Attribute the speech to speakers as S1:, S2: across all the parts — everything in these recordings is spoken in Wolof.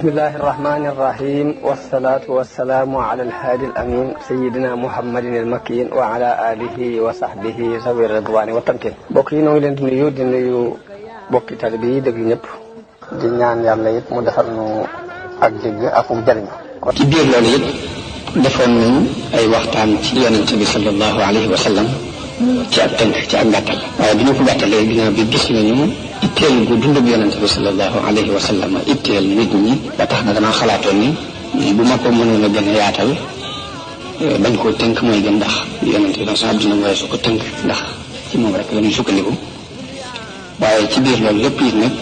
S1: بسم الله الرحمن الرحيم والصلاة والسلام على الهادي الأمين سيدنا محمد المكين وعلى آله وصحبه ذوي الرضوان والتمكين بوكي نoo ngi leen di nuyu di nuyu bokki taalibe yi dégg ñëpp di ñaan yàlla it mu defal nu ak dégg ak mu jariñ ci biir loolu it defoon nañ ay waxtaan ci yonent bi sallallahu alayhi wa sallam ci ak tënk ci ak gàttal waaye bi ñu ko gàttalee ginnaaw bi gis nañu itteel gu dundub yonent bi sallallahu alayhi wa sallam itteel nit ñi ba tax na damaa xalaatoon ni bu ma ko mënoon a gën a yaatal bañ koo tënk mooy gën ndax yonent bi sa àdduna mooy su ko tënk ndax ci moom rek la ñuy sukkandiku waaye ci biir loolu lépp it nag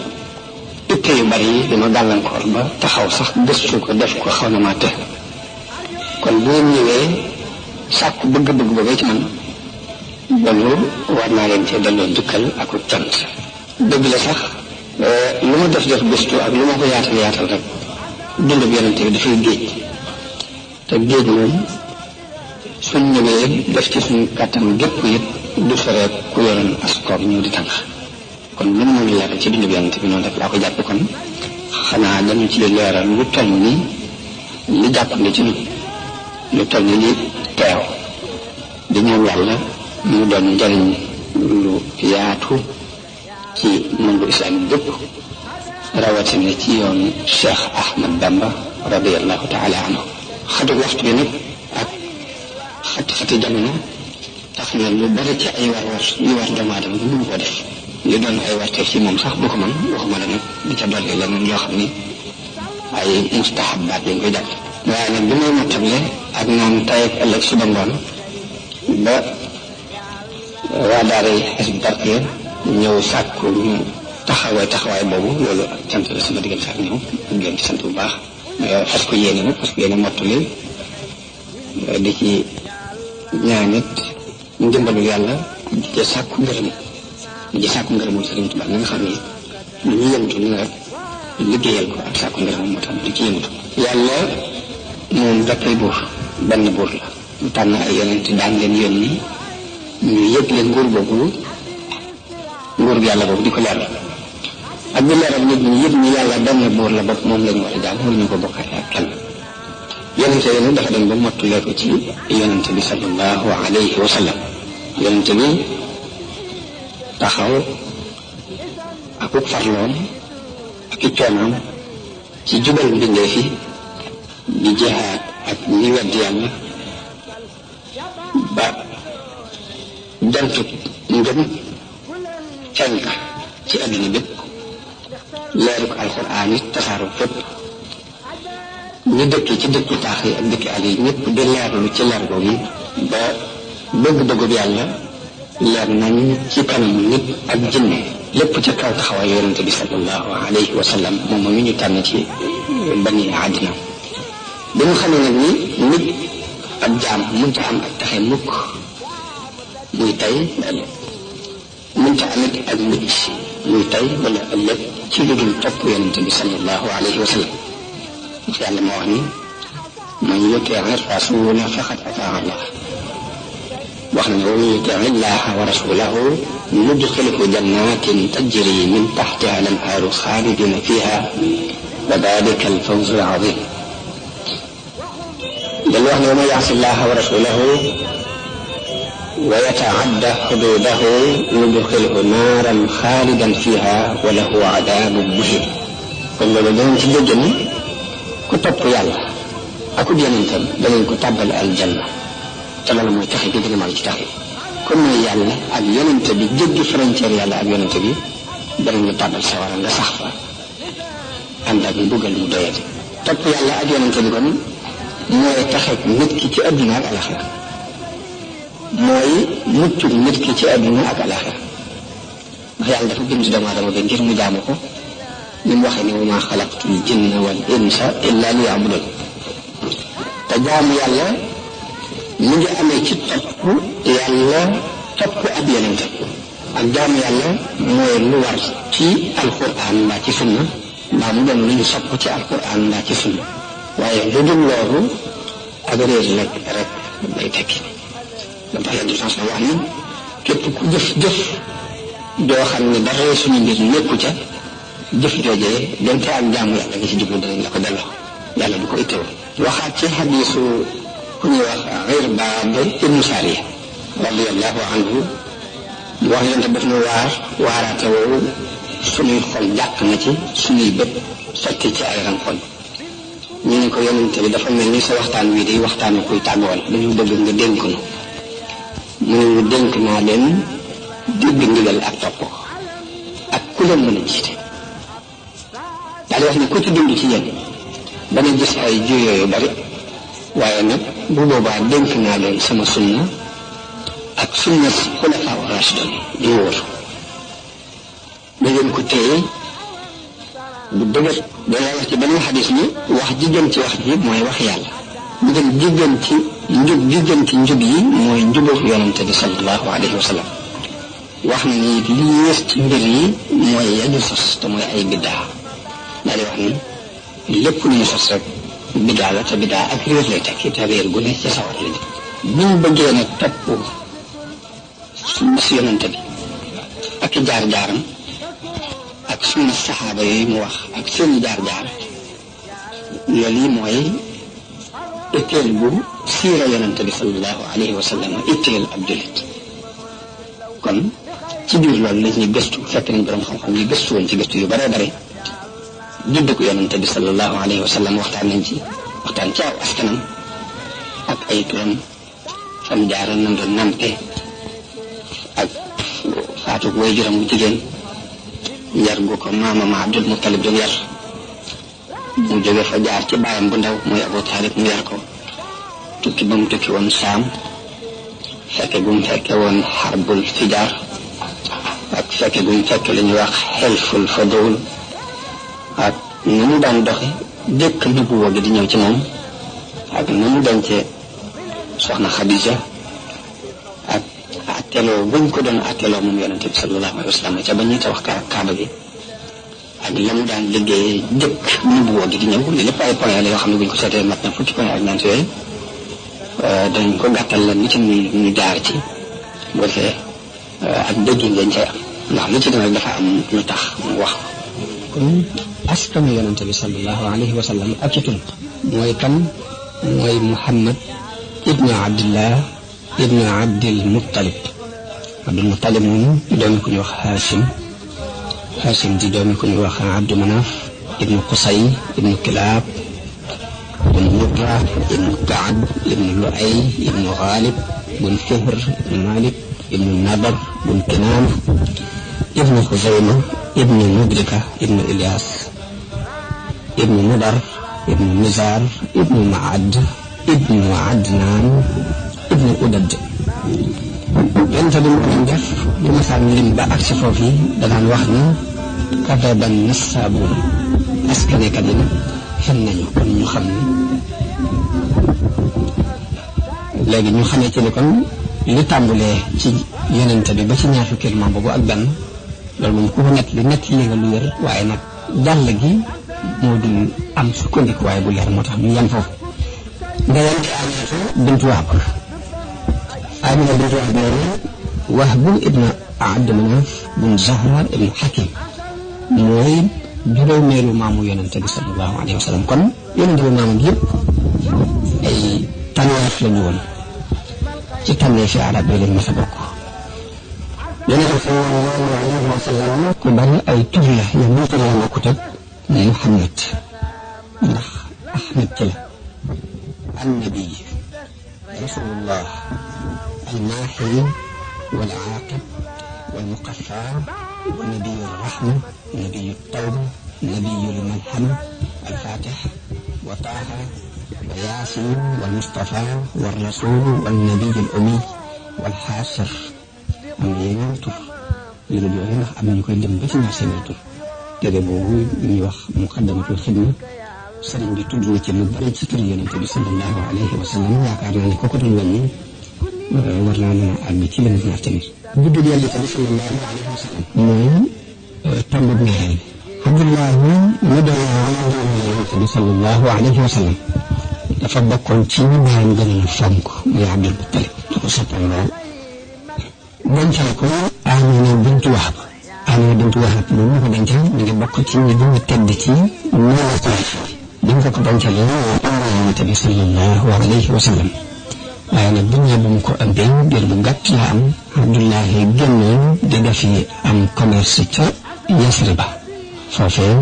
S1: itte yu bari yi dama gàllankoor ba taxaw sax gëstu ko def ko xaw na maa te kon bu ngeen ñëwee sàkku bëgg-bëgg boobee ci man loolu war naa leen cee delloo njukkal ak cant dëgg la sax lu ma def gëstu ak lu ma ko yaatal rek dund bi yonent bi dafay géej te géej moom suñ ñëwee def ci suñ kàttan gépp it du sore ku yoroon askoor ñëw di tànk kon lu mu mën leeral ci dund bi yonent bi noonu rek laa ko jàpp kon xanaa dañu ci leeral lu toll ni li jàppandi ci nit lu toll ni li teew di ñëw yàlla mu doon njariñ lu yaatu ci monde islamique bépp rawatina ci yoon Cheikh Ahmad Bamba radiyallahu taala anhu xatu waxtu bi nag ak xati jamono tax na lu bari ci ay war yu war doomu aadama bi mënu ko def li doon ay warte ci moom sax bu ko mën waxuma la nag di ca dolli leneen yoo xam ni ay mustahabaat lañ koy jàpp waaye nag bi may mottable ak naan tay ak ëllëg suba ngoon ba waa daara yi Hizbut Tarqiyyah ñëw sàkku ñu taxawaay boobu loolu ak cant la sama diggante ak ñëw ak leen ci sant bu baax parce que yéene nag parce que yéene mottali di ci ñaanit ndimbalu yàlla di ci sàkku ngërëmul Sëriñ Tuubaa na nga xam ni lu ñu yëngatu ni rek liggéeyal ko ak sàkku ngërëmul moo tax di ci yëngatu yàlla moom dappay buur benn buur la mu tànn ay yonent daan leen yónni ñu yëg leen nguur yàlla boobu di ko leeral ak di leeral nit ñi yëpp ñu yàlla benn buur la bopp moom lañu war a jaam waruñu ko bokkaale ak kenn yonente yi nag dafa dem ba mottulee ko ci yonente bi sallallahu alayhi wa sallam yonente bi taxaw ak farloom ak i coonoom ci jubal mbindee fi di jihaad ak ñi wedd yàlla ba jantut ngëm fenk ci àdduna bépp leeru ko alxuraan it tasaaru fépp ñu dëkki ci dëkku taax yi ak dëkki àll yi ñëpp di leerlu ci leer boobu ba bëgg-bëggub yàlla leer nañ ci kanamu nit ak jinne lépp ci kaw taxawaay yonente bi sallallahu alayhi wa sallam moom mi ñu tànn ci bani àddina bi nga xamee nag ni nit ak jaam mënta am ak taxe mukk muy tey mënta amit ak mucc muy tey wala ëllëg ci lu dul topp yonente bi sallallahu alayhi wa sallam ndax yàlla moo wax ni man yutii rasula faqad ataa Allah wax na ne wa man yutii llaha wa rasulahu yudxilhu jannatin tajri min taxtiha al-anhaaru xaalidina fiha wa dalika al-fawzu al-azim dañu wax ne wa man ya'si llaha wa rasulahu wa yataadda xuduudahu yudxilhu naaran xaalidan fiha wa lahu adaabun muhiin kon loolu danañ ci dégg ni ku topp yàlla akub yonentam danañ ko tàbbal aljanna te loolu mooy taxe gi gën a mag ci taxe kon mooy yàlla ak yonente bi jéggi frontière yàlla ak yonente bi danañ la tàbbal sawara nga sax fa ànd ak mbugal mu doyati topp yàlla ak yonente bi kon mooy taxe nit ki ci adduna ak alaxira mooy mucc nit ki ci adduna ak alaxira ndax yàlla dafa bind doomu aadama ba ngir mu jaamu ko ni mu waxee ne wa maa xalaqtul jinna wal insa illa liya'budun te jaamu yàlla mu ngi amee ci topp yàlla topp ab yonente ak jaamu yàlla mooy lu war ci alquran mbaa ci sunna mbaa mu doon lu ñu sopp ci alquran mbaa ci sunna waaye lu dul loolu ak réer rek lay tekki dam tax yàlla wax ni képp ku jëf joo xam ne dara suñu mbir nekku ca jëf joojee donte ak jaamu yàlla nga ci jublu danañ la ko delloo yàlla du ko ittewoo. waxaat ci xadiisu ku ñuy wax Irbaad ibnu Saariya radiyallahu anhu wax yonte daf nu waaraate woowu suñuy xol jàq na ci suñuy bët sotti ci ay rankoñ. ñu ne ko yonente bi dafa mel ni sa waxtaan wi di waxtaanu kuy tàggoon dañu bëgg nga dénk nu mu ne ñu dénk naa leen dégg ndigal ak topp ko ak ku leen mën a jiite. daal di wax ne ku ci dund ci yéen dana gis ay juyoo yu bari waaye nag bu boobaa dénk naa leen sama sunna ak sunna xulafaa rashidun di wóor da ngeen ko téye bu dëgër. dana wax ci benn xadis ni wax ji gën ci wax ji mooy wax yàlla ñu gën ji gën ci njub ji gën ci njub yi mooy njubu yonente bi sallallahu alayhi wa sallam. wax na ni li yées ci mbir yi mooy yañu sos te mooy ay biddaa. daal di wax ni lépp lu ñu sos rek biddaa la te biddaa ak réer lay tekki te réer gu ne ci sawar la jëm. bu ñu bëggee nag topp sunna si yonente bi ak jaar-jaaram ak sunna saxaaba yooyu mu wax ak seeni jaar-jaar loolu yi mooy itteel bu siira yonente bi sallallahu alayhi wa sallam itteel ab jullit. kon ci biir loolu la ñuy gëstu fekk nañ borom xam-xam yi gëstu woon ci gëstu yu bare bare judd ko yonente bi sallallahu alayhi wa sallam waxtaan nañ ci waxtaan ci aw askanam ak ay turam fam jaaroon nam doon nampe ak faatu way juram bu jigéen yar gu ko maamam Abdul Muttalib doon yar mu jóge fa jaar ci baayam bu ndaw muy Abu Talib mu yar ko tukki ba mu tukki woon Saam fekke gu mu fekke woon Xarbul Fijaar ak fekke gu mu fekke li ñuy wax Xelful Fadul ak na mu daan doxe dëkk nubuwa gi di ñëw ci moom ak na mu dencee soxna Xadija ak atteloo buñ ko doon atteloo moom yonente bi sallallahu alayhi wa sallam ca ba ñuy tabax kaaba gi ak la mu daan liggéey dëkk nubuwa gi di ñëw li lépp ay point la yoo xam ne buñ ko seetee mat na fukki point ak ñeent yooyu dañ ko gàttal la nit ñu jaar ci boo defee ak dégg ngeen cay am ndax lu ci dina dafa am lu tax mu wax ko. kon askanu yonente bi sallallahu alayhi wa sallam ak ci tur mooy kan mooy Muhammad ibnu Abdillah ibnu Abdil Muttalib. Abdul Muttalib moom doomi ku ñuy wax Hashim di doomi ku ñuy wax Abdu Manaf ibnu Qusay ibnu Kilaab ibnu Murra ibnu Kaab ibnu Luay ibnu Ghalib ibnu Fihr ibnu Malik ibnu Nadar ibnu Kinaana ibnu Xuzayma ibnu Mudrika ibnu Ilyas ibnu Mudar ibnu Nizar ibnu Maad ibnu Adnaan ibnu Udad. yonente bi mu doon def bu masaan lim ba ak si foofu yi danaan wax ni kadaban nassaabuun askanekat yi nag fen nañu. kon ñu xam ni léegi ñu xamee ci ni kon li tàmbulee ci yonente bi ba ci ñaar fukki maam boobu ak benn loolu moom ku ko nett li nga lu wér waaye nag jàll gi moo dul am sukkandiku waaye bu leer moo tax ñu yem foofu. ndeyante Aminata bintu Wahb. Amina bintu Wahb Wahb ibnu Abd Manaf bun Zahra ibnu Hakim mooy juróomeelu maamu yonente bi sallallahu alayhi wa sallam. kon yonente bi maamam yëpp ay tànneef la ñu woon ci tànneefi arab yi lañ mas a bokk. yonente bi sallallahu alayhi wa sallam ku bari ay tur la yu mënta la bokkut ak Muhammad ndax Ahmad ci la annabi rasulullah الماحي والعاقب والمقفى ونبي الرحمة نبي التوبة نبي الملحمة الفاتح وطه وياسين والمصطفى والرسول والنبي الأمي والحاشر am yeneen tur yu dul yooyu ndax am nañu koy lim ba ci ñaar seen tur téere boobu ñuy wax muqaddamatul xidma sëriñ bi tudd na ci lu bari ci tur yonente bi sallallahu alayhi wa sallam yaakaar naa ne kooku doon wàññi war naa mën a àgg ci benn ñaar tamit. juddu yàlla tamit sallallahu alayhi wa sallam mooy tàmbali ñaareel bi. Abdullahi ma doon yonente bi sallallahu alayhi wa sallam dafa bokkoon ci ñi baayam gënoon fonk muy Abdul Muttalib da ko soppoon lool. dencal ko Amina bintu Wahb
S2: Amina bintu Wahab moom ñu ko dencal mi ngi bokk ci ñi gën a tedd ci ñaari Quraysh bi mu ko dencalee Yonent bi sallallahu alayhi wa sallam waaye nag bu ñëwee ba mu ko ëmbee diir bu gàtt la am Abdullahi génnoon di defi am commerce ca Yasriba foofee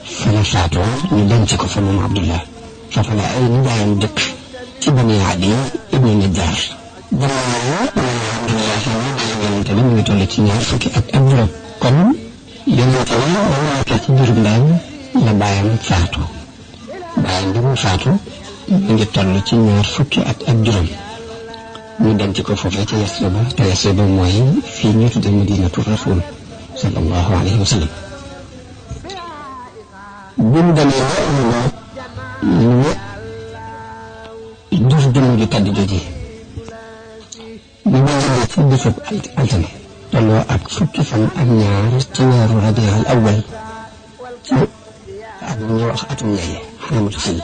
S2: fa la faatoo ñu denc ko fa moom Abdullah foofa la ay nijaayam dëkk ci Bani Adi ibnu Najjar Yonent bi mu ngi toll ci ñaar fukki at ak juróom kon Yonent bi nekk ci biirum ndeyam la baayam faatu baayam bi mu faatu mu ngi toll ci ñaar fukki at ak juróom ñu denc ko foofee ca Yasriba te Yasriba mooy fii ñu tudde Madinatu Rasul sallallahu alayhi wa sallam bi mu demee ñu jur jëmm ju tedd jooji ñu ngi ci bisub altine tolloo ak fukki fan ak ñaar ci weeru Rabiul Awwal ci ak ñuy wax atum ñaye xamul fii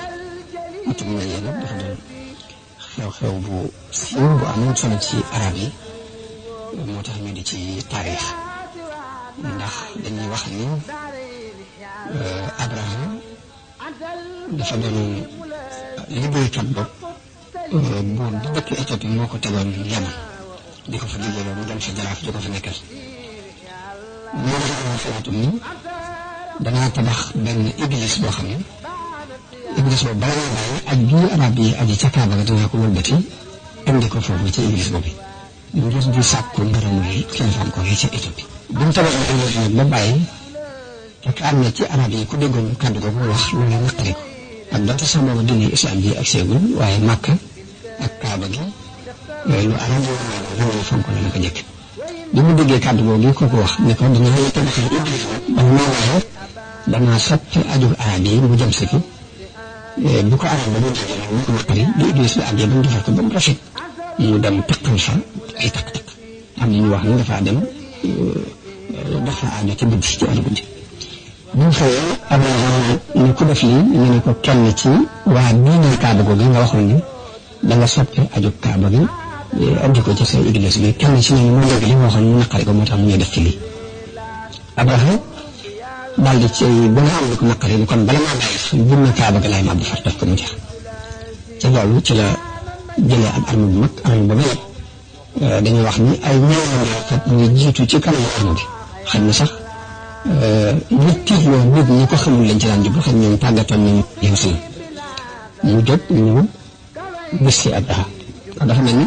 S2: atum ñaye nag dafa doon xew-xew bu siiw bu amoon solo ci arab yi moo tax ñu di ci taarix ndax dañuy wax ni Abraham dafa doon liggéeykat bopp buur bi dëkk Éthiopie moo ko tegoon Yaman di ko fa liggéeyloo mu dem fa jaraaf di ko fa nekkal moo dafa xalaatu ni danaa tabax benn église boo xam ne église boobu bala nga bàyyi aj bii arab yi aji ca Kaaba ga dinaa ko wëlbati indi ko foofu ci église boobu ngir di sàkku ngërëmul kilifaam ko yi ca Éthiopie bi mu tabaxee église nag ba bàyyi fekk am na ci arab yi ku déggoon kàddu googu wax lu la naqari ko ak donte sax boobu diine islam ji ak seegul waaye Makka ak Kaaba gi lu arab yi nangu fonk la ko jëkk bi mu déggee kàddu googu kooku wax ne ko danaa la tabaxee église boobu waaye danaa soppi aju arab yi mu jëm si fi bu ko arab ba mu déggee nag mu ko naqari bu église bi àggee ba mu defar ko ba mu rafet mu dem taqal fa ay taq-taq am na ñu wax ni dafa dem dafa aajo ci guddi ci wàllu guddi bu ñu xëyee Abraham ni ku def lii ñu ne ko kenn ci waa diine Kaaba googu nga waxoon ni da nga soppi aju Kaaba gi andi ko ci sa église bi kenn ci ñooñu moo dégg li nga waxoon mu naqari ko moo tax mu ñuy def ci lii Abraham daal di ci ba nga am lu ko naqari ni kon bala maa bàyyi bunna Kaaba gi laay màbb far def ko mu jeex ci loolu ci la jëlee ab arme bu mag arme ba mel dañuy wax ni ay ñaari ñu jiitu ci kanamu arme bi xam ne sax nit tiitloo nit ñi ko xamul lañ ci daan jublu xam ñoom tàggatoon nañu yow si mu jóg ñu gis ci Abraha dafa mel ni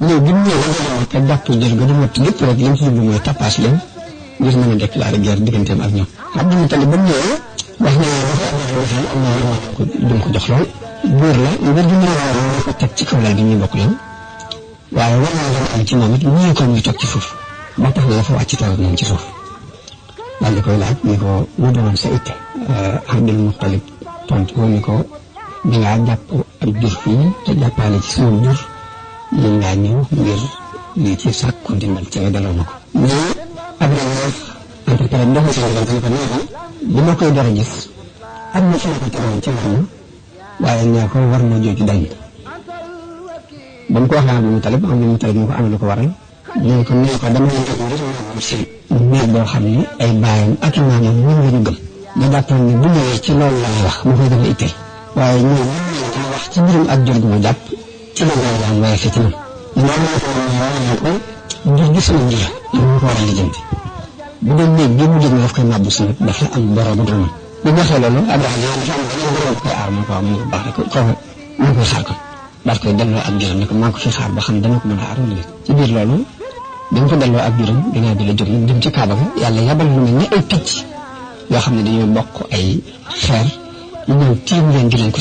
S2: ñëw bi mu ñëw te jàpp jël ga du mot lépp rek li mu ci jublu mooy tappaas leen ngir mën a déclarer guerre digganteem ak ñoom Abdul Mutalib ba mu ñëwee wax na am na lu ko jox lool buur la ngir gi mën a ko teg ci kaw lal bi ñuy bokk leen waaye war naa doon am ci moom it ñii ko muy toog ci suuf ba tax na dafa wàcc toog moom ci suuf daal di koy laaj ni ko lu doon sa itte Abdul Mutalib tontu ko ni ko di ngaa jàpp ak jur fii te jàppaale ci sama jur mën ngaa ñëw ngir lii ci sàkku ndimbal ci nga daloo ma ko mais Abraham entrepreneur ndox mi si ko neexal bi ma koy dara gis am na fi ma ko tegoon ci wax waaye nee ko war na jooju dañ ba mu ko waxee Abdul Mutalib moo ko am lu ko waral nee ko dama leen def ngir ma si néeg boo xam ne ay baayam ak maamam ñun la ñu gëm nga jàppoon ne bu ñëwee ci loolu la wax mu koy gën a itteel waaye ñun ñu wax ci mbirum ak jot gu mu jàpp ci la ngay daan waaye fii ci man ko ngir gis sama njëriñ ñu ko war a lijjanti bu doon néeg bi mu jëm daf koy màbbu si nag dafa am boro bu dul man bu ñu waxee loolu Abraham dafa am beneen koy aar mu ko am mu baax rek ko mu koy xaar kon daal koy delloo ak juróom ne ko maa ngi ko fi xaar ba xam dana ko mën a aar wala ci biir loolu dañ ko delloo ak juróom ginnaaw bi la jóg nag dem ci Kaaba ga yàlla yabal lu mel ni ay picc yoo xam ne dañoo bokk ay xeer ñu ñëw tiim leen di leen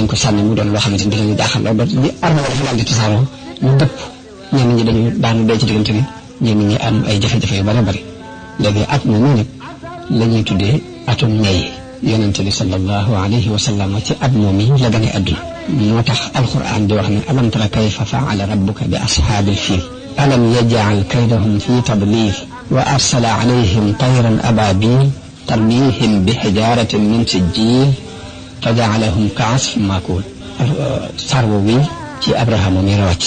S2: ko sànni mu doon loo xamante ni dinañu jaaxal lool ba li arme dafa daal di tasaaroo ñu dëpp ñenn ñi dañu daanu dee ci diggante bi ñenn ñi am ay jafe-jafe yu bari bari léegi at moomu nag la ñuy tuddee atum ñay yonente bi sallallahu alayhi wa sallam ci at moom yi la gane àdduna moo tax alquran di wax ne alam tara kayfa faala rabbuka bi ashaabil fiil alam yaj'al kaydahum fi tadlil wa arsala alayhim tayran ababil tarmihim bi hijaratin min sijjil fa ja'alahum ka'asfin ma'kul sarwo wi ci Abrahama mi rawat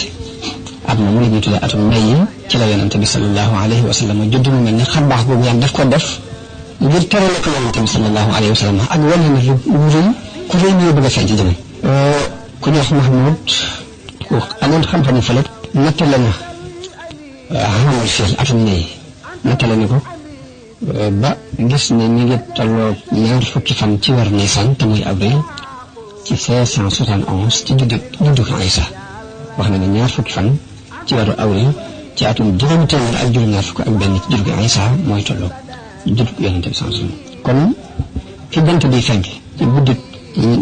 S2: at moom la ñuy tuddee atum may yi ci la yonente bi sallallahu alayhi wa sallam judd mu mel ni xam baax boobu yàlla daf ko def ngir terale ko yonente bi sallallahu alayhi wa sallam ak wane ne lu rëy ku rëy ñu bëgg a feeñ ci jamono. ku ñuy wax Mahmoud ku amoon xam-xamu falak nattale na xamal fii atum may nattale na ko ba gis ne mi ngi tolloo ñaar fukki fan ci weer Nisan te muy avril ci 571 ci juddu Isa wax na ne ñaar fukki fan ci weeru avril ci atum juróomi téeméer ak juróom-ñaar fukk ak benn ci juddu Isa mooy tolloo juddu Yonent bi sallallahu alayhi wasallam kon fi jant bi fenk ci guddi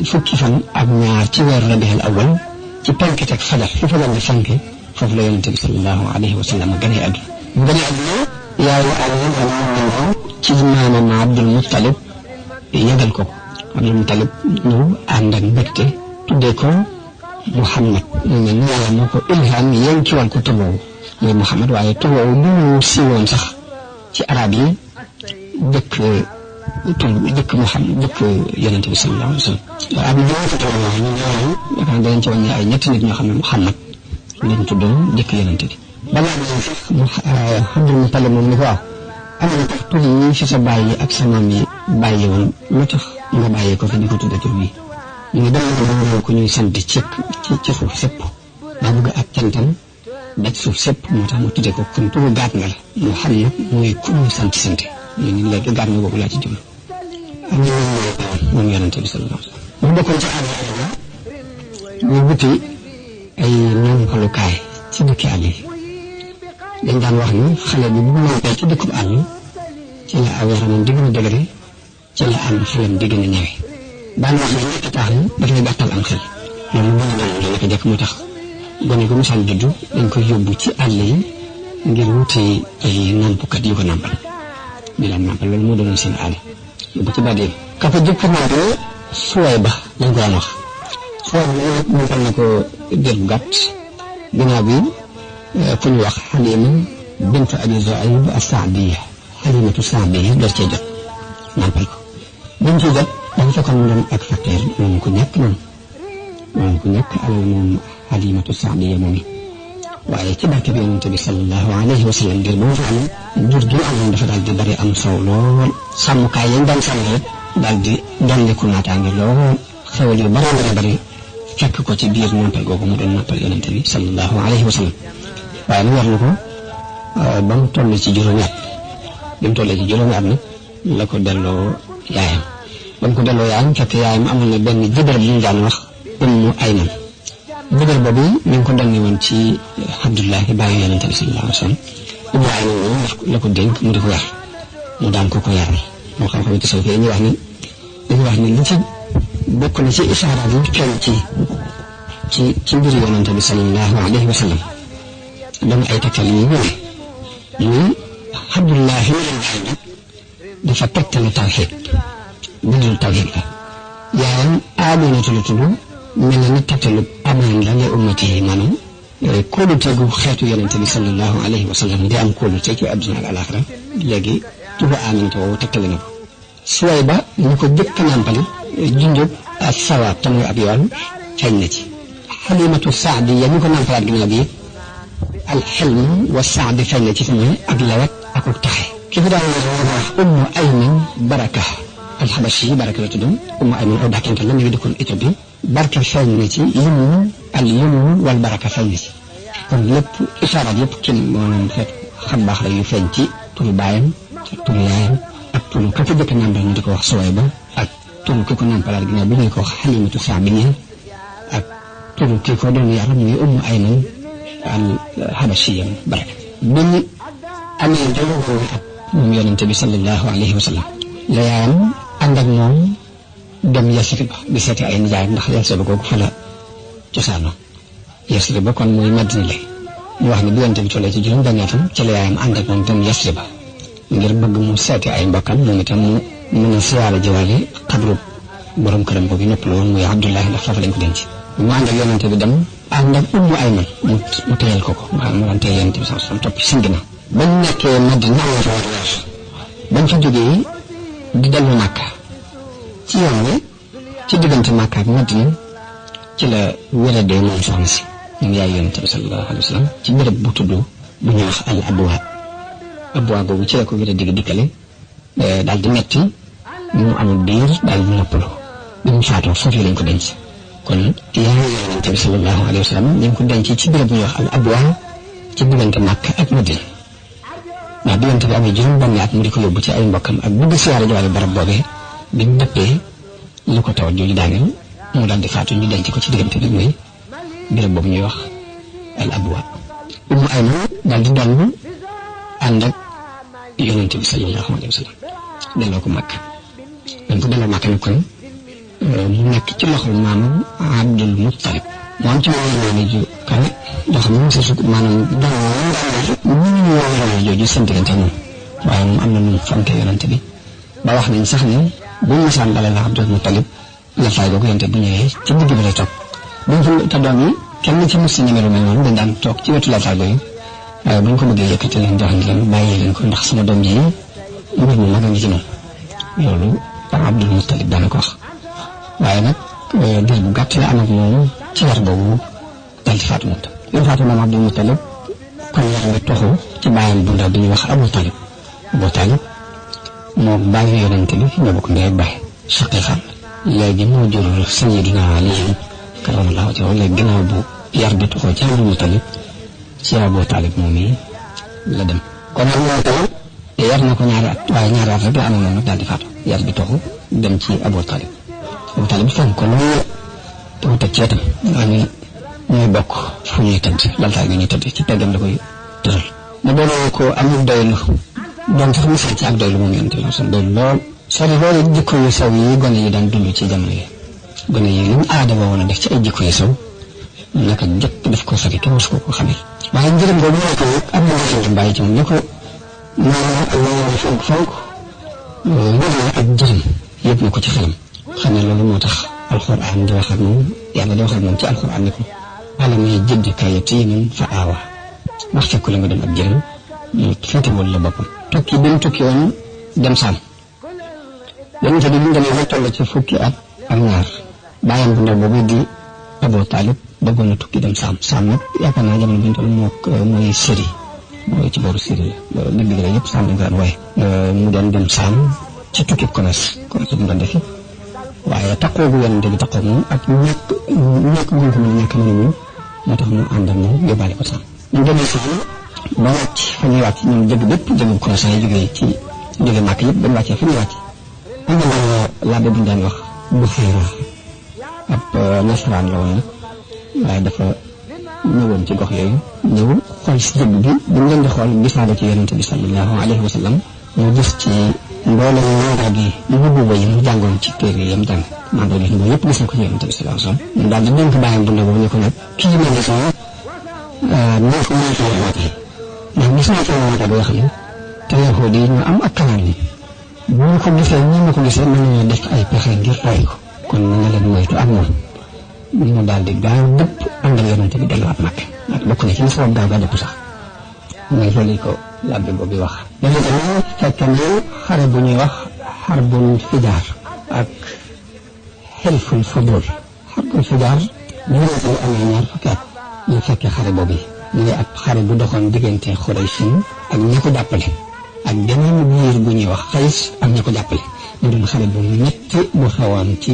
S2: fukki fan ak ñaar ci weeru Rabiul Awwal ci penk teg fajar fi fajar di fenk foofu la Yonent bi sallallahu alayhi wasallam gane àdduna mu gane àdduna yaayu Aliou ci maamam Abdul Muttalib yëgal ko Abdul Muttalib ñëw ànd ak mbégte tuddee ko Muhammad ñu ne yàlla moo ko ilham yéen ci wàll ko tëboowu mooy Muhammad waaye tëboowu du ñu siiwoon sax ci arab yi dëkk Muhammad dëkk Yonent bi sallallahu alayhi wa sallam am na ñoo fa tëboo wax ñu ñooñu yaakaar danañ ci wàññi ay ñetti nit ñoo xam ne Muhammad lañ tuddoon dëkk Yonent bi balaa bi sax Abdul Muttalib moom ni ko waaw am na tax tur yi fi sa bàyyi ak sa maam yi bàyyi woon lu tax nga bàyyee ko fi di ko tudde tur bi ñu ngi dem na ko ñuy sant ci suuf sépp daa bëgg ak cantam daj suuf sépp moo tax mu tudde ko kon turu gaat nga la moo xam ne mooy ku ñu sant ñu ngi léegi gaat nga boobu laa ci jublu am na moom Yonent bi sallallahu alayhi wasallam mu bokkoon ci aada ñu wuti ay nampalukaay ci dëkki àll yi dañ daan wax ni xale bi bu nampee ci dëkkub àll ci la aw yaramam di gën a dëgëre ci la am xelam di gën a ñawe daan wax ne ñetti taax ni dafay gàttal am xel loolu mën na la naka jekk mu tax gone gu misaal juddu dañ koy yóbbu ci àll yi ngir wuti ay nampukat yu ko nampal di leen nampal loolu moo doonoon seen aada yóbbu ci bàddee ka ko jëkk nampal Suwayba lañ ko daan wax Suwayba nampal na ko diir bu gàtt ginnaaw bi ku ñu wax Halima bint Abi Zuayb as-Saadiya Halimatu Saadiya door cee jot nampal ko buñ ci jot dafa fekkoon mu doon ak facteur moom ku nekk alal moom Halimatu Saadiya moom yi waaye ci barke bi Yonent bi sallallahu alayhi wa sallam ngir boo fa am jur gi amoon dafa daal di bari am soow lool sàmmkaay yañ daan sàmm rek daal di dolliku naataange lool xewal yu bari fekk ko ci biir nampal googu mu doon nampal Yonent bi sallallahu alayhi wa sallam waaye nag war na ko ba mu toll ci juróomi at nag la ko delloo yaayam ba mu ko delloo yaayam fekk yaayam amoon na benn jëbër bu ñu daan wax Ummu Ayman jëbër boobu mi ngi ko donne woon ci Abdullahi bàyyi Yonent bi sallallahu alayhi wa sallam Ummu Ayman moom la ko dénk mu di ko yar mu daan ko yaral moo xam-xam yi tasawuf yi dañuy wax ni li ci bokk na ci isaaraat yi feeñ ci mbir Yonent bi sallallahu alayhi wa sallam doon ay tegtal yi wone muy Abdullahi dafa tegtalu tawxiid bindul tawxiid la yaayam Aminatu la tudd mel na ni tegtalu amaan la li ummati yi maanaam kóolute gu xeetu Yonent bi sallallahu alayhi wa sallam di am kóolute ci àdduna ak alaaxira léegi tuba Aminatu woowu tegtale na ko Suwayba ñu ko jëkk nàmpali junjub ak sawaab te muy ab yoon feeñ na ci Halimatu Saadiya ñu ko nàmpalaat ginnaaw bi alxilm wa saadi feeñ na ci fi muy ak lawet ak taxe ki fi daan wax Ummu Ayman Baraka alxabashi Baraka la tuddoon Ummu Ayman aw dàkkante la ñu ngi dëkkoon Éthiopie barke feeñ na ci yumnu wal baraka feeñ na ci kon lépp isaaraat yëpp kenn maanaam xeet xam baax la yu feeñ ci turu baayam ak turu yaayam ak turu ka ko jëkk nàmpal ñu di ko wax Suwayba ak turu ki ko nàmpalaat ginnaaw bi ñu ko wax Halimatu Saadiya ak turu ki ko doon yar muy Ummu Ayman al-Habashiyya Baraka bi ñu amee juróomi at moom Yonent bi sallallahu alayhi wa sallam la yaayam ànd ak moom dem Yasrib di seeti ay nijaayam ndax Yasrib googu fa la cosaanoo Yasrib ba kon muy Madina la ñu wax ne bi Yonent bi tollee ci juróom benn atam ci la yaayam ànd ak moom dem Yasrib ngir bëgg mu seeti ay mbokkam moom itam mu mën a siyaare jiwaale xabru borom këram boobu ñëpp la woon muy Abdullahi ndax foofu lañ ko denc mu ànd ak Yonent bi dem ànd ak Ummu Ayman mu téyel ko mu daan téyel Yonent bi sallallahu alayhi wa sallam topp ci ginnaaw bañ nekkee Madina bañ fa jógee di dellu Makka ci yoon wi ci diggante Makka ak Madina ci la wéradee moom soxna si ñoom yaay yonent bi sallallahu alayhi wa sallam ci béréb bu tudd bu ñuy wax al abwa boobu ci la ko wér a dikkale daal di metti mu amul biir daal di noppalu bi mu faatoo foofu lañ ko denc kon yaay yonent bi sallallahu alayhi wa sallam ñu ngi ko denc ci béréb bu ñuy wax al abwa ci diggante Makka ak Madina ndax diggante bi amee juróom-benn at mu di ko yóbbu ci ay mbokkam ak bëgg siyaare jiwaale barab boobee bi mu dëppee lu ko tawat jooju daaneel mu daal di faatu ñu denc ko ci diggante bi muy béréb boobu ñuy wax al abwa Ummu Ayman daal di doon ànd ak yonent bi sallallahu alayhi wa sallam delloo ko Makka dañ ko delloo Makka nag kon mu nekk ci loxol maamam Abdul Muttalib moo am ci wàllu ju kan loo xam ne moom sa maanaam daañu jooju seen diggante moom waaye moom am na nu mu fonke yonent bi ba wax nañ sax ne bu ñu masaan dalal Abdul Muttalib la fay boobu yonent bu ñëwee ci digg bi lay toog buñ fa te doom yi kenn ci mos si ñeme lu mel noonu dañ daan toog ci wetu la fay boobu waaye buñ ko bëggee yëkkati leen jox leen bàyyi leen ko ndax sama doom ji mbir mu mag a ngi ci moom loolu par Abdul Muttalib daana ko wax waaye nag diir bu gàtt la am ak moom ci war boobu dal di faatu moom tam yow faatu moom Abdul Muttalib kon war nga toxu ci bàyyam bu ndaw bi ñuy wax Abu Talib moom bàyyi yonent bi ñoo bokk ndey ak baay shaqiiqan léegi moo jur Sayyidina Ali karamallahu wajhahu léegi gannaaw bu yar bi toxoo ci Abdul Muttalib ci Abu Talib moom yi la dem kon Abu Talib yar na ko ñaari at waaye ñaari at rek la amoon nag daal di faatu yar bi toxu dem ci Abu Talib fonk ko loolu te mu teg ci wetam nga xam ne ñooy bokk fu ñuy tëdd laltaay gi ñuy tëdd ci peggam da koy tëral ma doon ko amul doylu doon sax misaal ci ak doylu moom yonent bi son doylu lool sori loolu jikko yu sew yi gone yi daan dund ci jamono yi gone yi li mu aada ba woon a def ci ay jikko yu sew naka jëkk daf ko sori kenn mosu ko xamee waaye njëriñ boobu moo ko am na njëriñ bàyyi ci moom ne ko maanaam ak loolu fonk ak njëriñ yëpp na ko ci xelam xam ne loolu moo tax alxuraan di wax ak moom yàlla di wax ak moom ci alxuraan ne ko alam yajidka yatiiman fa aawa ndax fekk la nga dem ak jëriñ mu féetewul la boppam tukki bi mu tukki woon dem saam yonent bi mu demee ba toll ci fukki at ak ñaar bàyyam bu ndaw boobu di Abu Talib bëggoon na tukki dem saam nag yaakaar naa jamono bi ñu toll mooy Syrie mooy ci booru Syrie la dëgg la yëpp saam dañ ko daan waaye mu doon dem saam ci tukki commerce bu mu doon defi waaye takkoo gu yonent bi takkoo moom ak ñàkk gu ko mën a ñàkk mën a ñëw moo tax mu ànd ak moom yóbbaale ko saam ñu demee saam ba wàcc fa ñuy wàcc ñoom jëgg bépp jëgg commerçant yi jógee Màkk yëpp bañ wàccee fa ñuy wàcc am na laabe bu ñu daan wax Buxayra ab nasaraan la woon nag waaye dafa ñëwoon ci gox yooyu ñëw xool si jëgg bi bu ñu leen di xool gisaale ci yonent bi sallallahu alayhi wa sallam mu gis ci mboolem mandarga yi nubuwa yi mu jàngoon ci téere yi mu jàng mandarga yi yëpp gis na ko ci yonent bi sallallahu alayhi wa sallam mu daal di dénk bàyyam bu ndaw boobu ne ko nag kii ma ne sama naa ko mën a woote ndax gis naa ci woote boo xam ne te yahuud yi ñu am ak kanam yi bu ñu ko gisee ñi ma ko gisee mën nañoo def ay pexe ngir rey ko kon na nga leen moytu ak moom mu daal di gaaw dëpp ànd ak yonent bi delluwaat Makka ak bokk na ci li sabab gaaw gaa dëpp sax mooy loolu ko labbe boobu wax dañu tamit fekk na xare bu ñuy wax xarbul fijaar ak xelful fudul xarbul fijaar ñu ngi ko amee ñaar fukki at ñu fekkee xare boobu ñu ngi ab xare bu doxoon diggante Xuraysin ak ña ko jàppale ak beneen biir bu ñuy wax Xays ak ña ko jàppale mu doon xare bu metti bu xewoon ci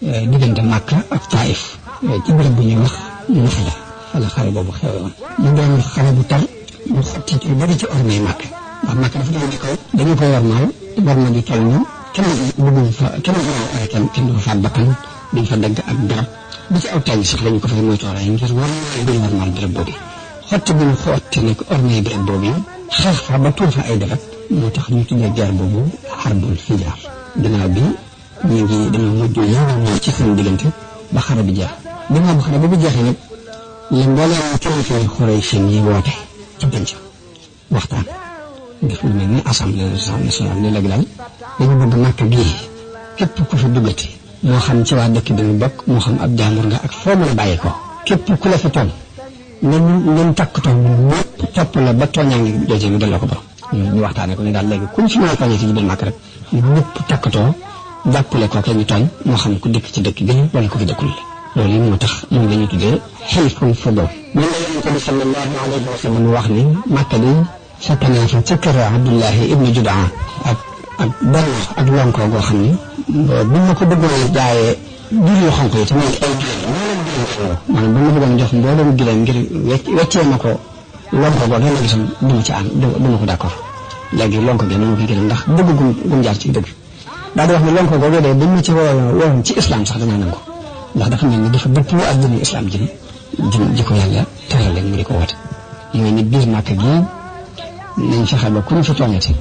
S2: diggante Makka ak Taif ci béréb bu ñuy wax Naxla fa la xare boobu xewoon mu doon xare bu tar mu xotti ci lu bari ci ormay Makka ndax Makka dafa doon di kaw dañu ko war ma di toll ni kenn bëggul fa kenn du fa faat bakkan duñ fa dagg ak garab ba ci aw tànn sax lañu ko fay moytu waaye ngir duñ war maal béréb boobu xotti bu ñu xotti nag ormay béréb boobu xeex fa ba tuur fa ay defat moo tax ñu tuddee guerre boobu xarbul fijaar ginnaaw bi dañoo mujj yéen ci seen diggante ba xare bi jeex ginnaaw bu xare boobu jeexee nag la mbooleem kilifa Xuraysin yi woote ci penc waxtaan def lu mel ni assemblée nationale ni léegi daal dañu bëgg Makka gii képp ku fi duggati moo xam ci waa dëkk bi mu bokk moo xam ab jàmbur nga ak foo mën a bàyyi ko képp ku la fi tooñ nañ takkatoo ñëpp topp la ba tooñaa ngi jooje ñu delloo ko borom ñu waxtaanee ko ni daal léegi kuñ fi mën a tooñee ci biir Makka rek ñëpp takkatoo jàppale ko kenn ñu tooñ moo xam ku dëkk ci dëkk bi wala ku fi dëkkul loolu yi moo tax moom la ñu tuddee xilful fudul. moom la yonente bi sallallahu alayhi wa sallam wax ni Makka di fekk naa fa ca kër Abdullahi ibnu Judaa ak benn ak lonkoo goo xam ni bu ma ko bëggoon jaayee jur yu xonq yi te muy ay gileem maanaam bu ma bëggoon jox mboolem gileem ngir weccee ma ko lonko boo ngeen la gisoon du ma ci am du ma ko d'accord léegi lonko gi noonu ko gileem ndax dëgg gum jaar ci dëgg daal di wax ni lonko boobu de buñ ma ci woon ci islam sax danaa nangu ndax dafa mel ni dafa dëppoo ak dini islam ji ko yàlla teral leen mu di ko woote mooy ni biir Màkka gi nañ fexe ba ku ñu fa tooñati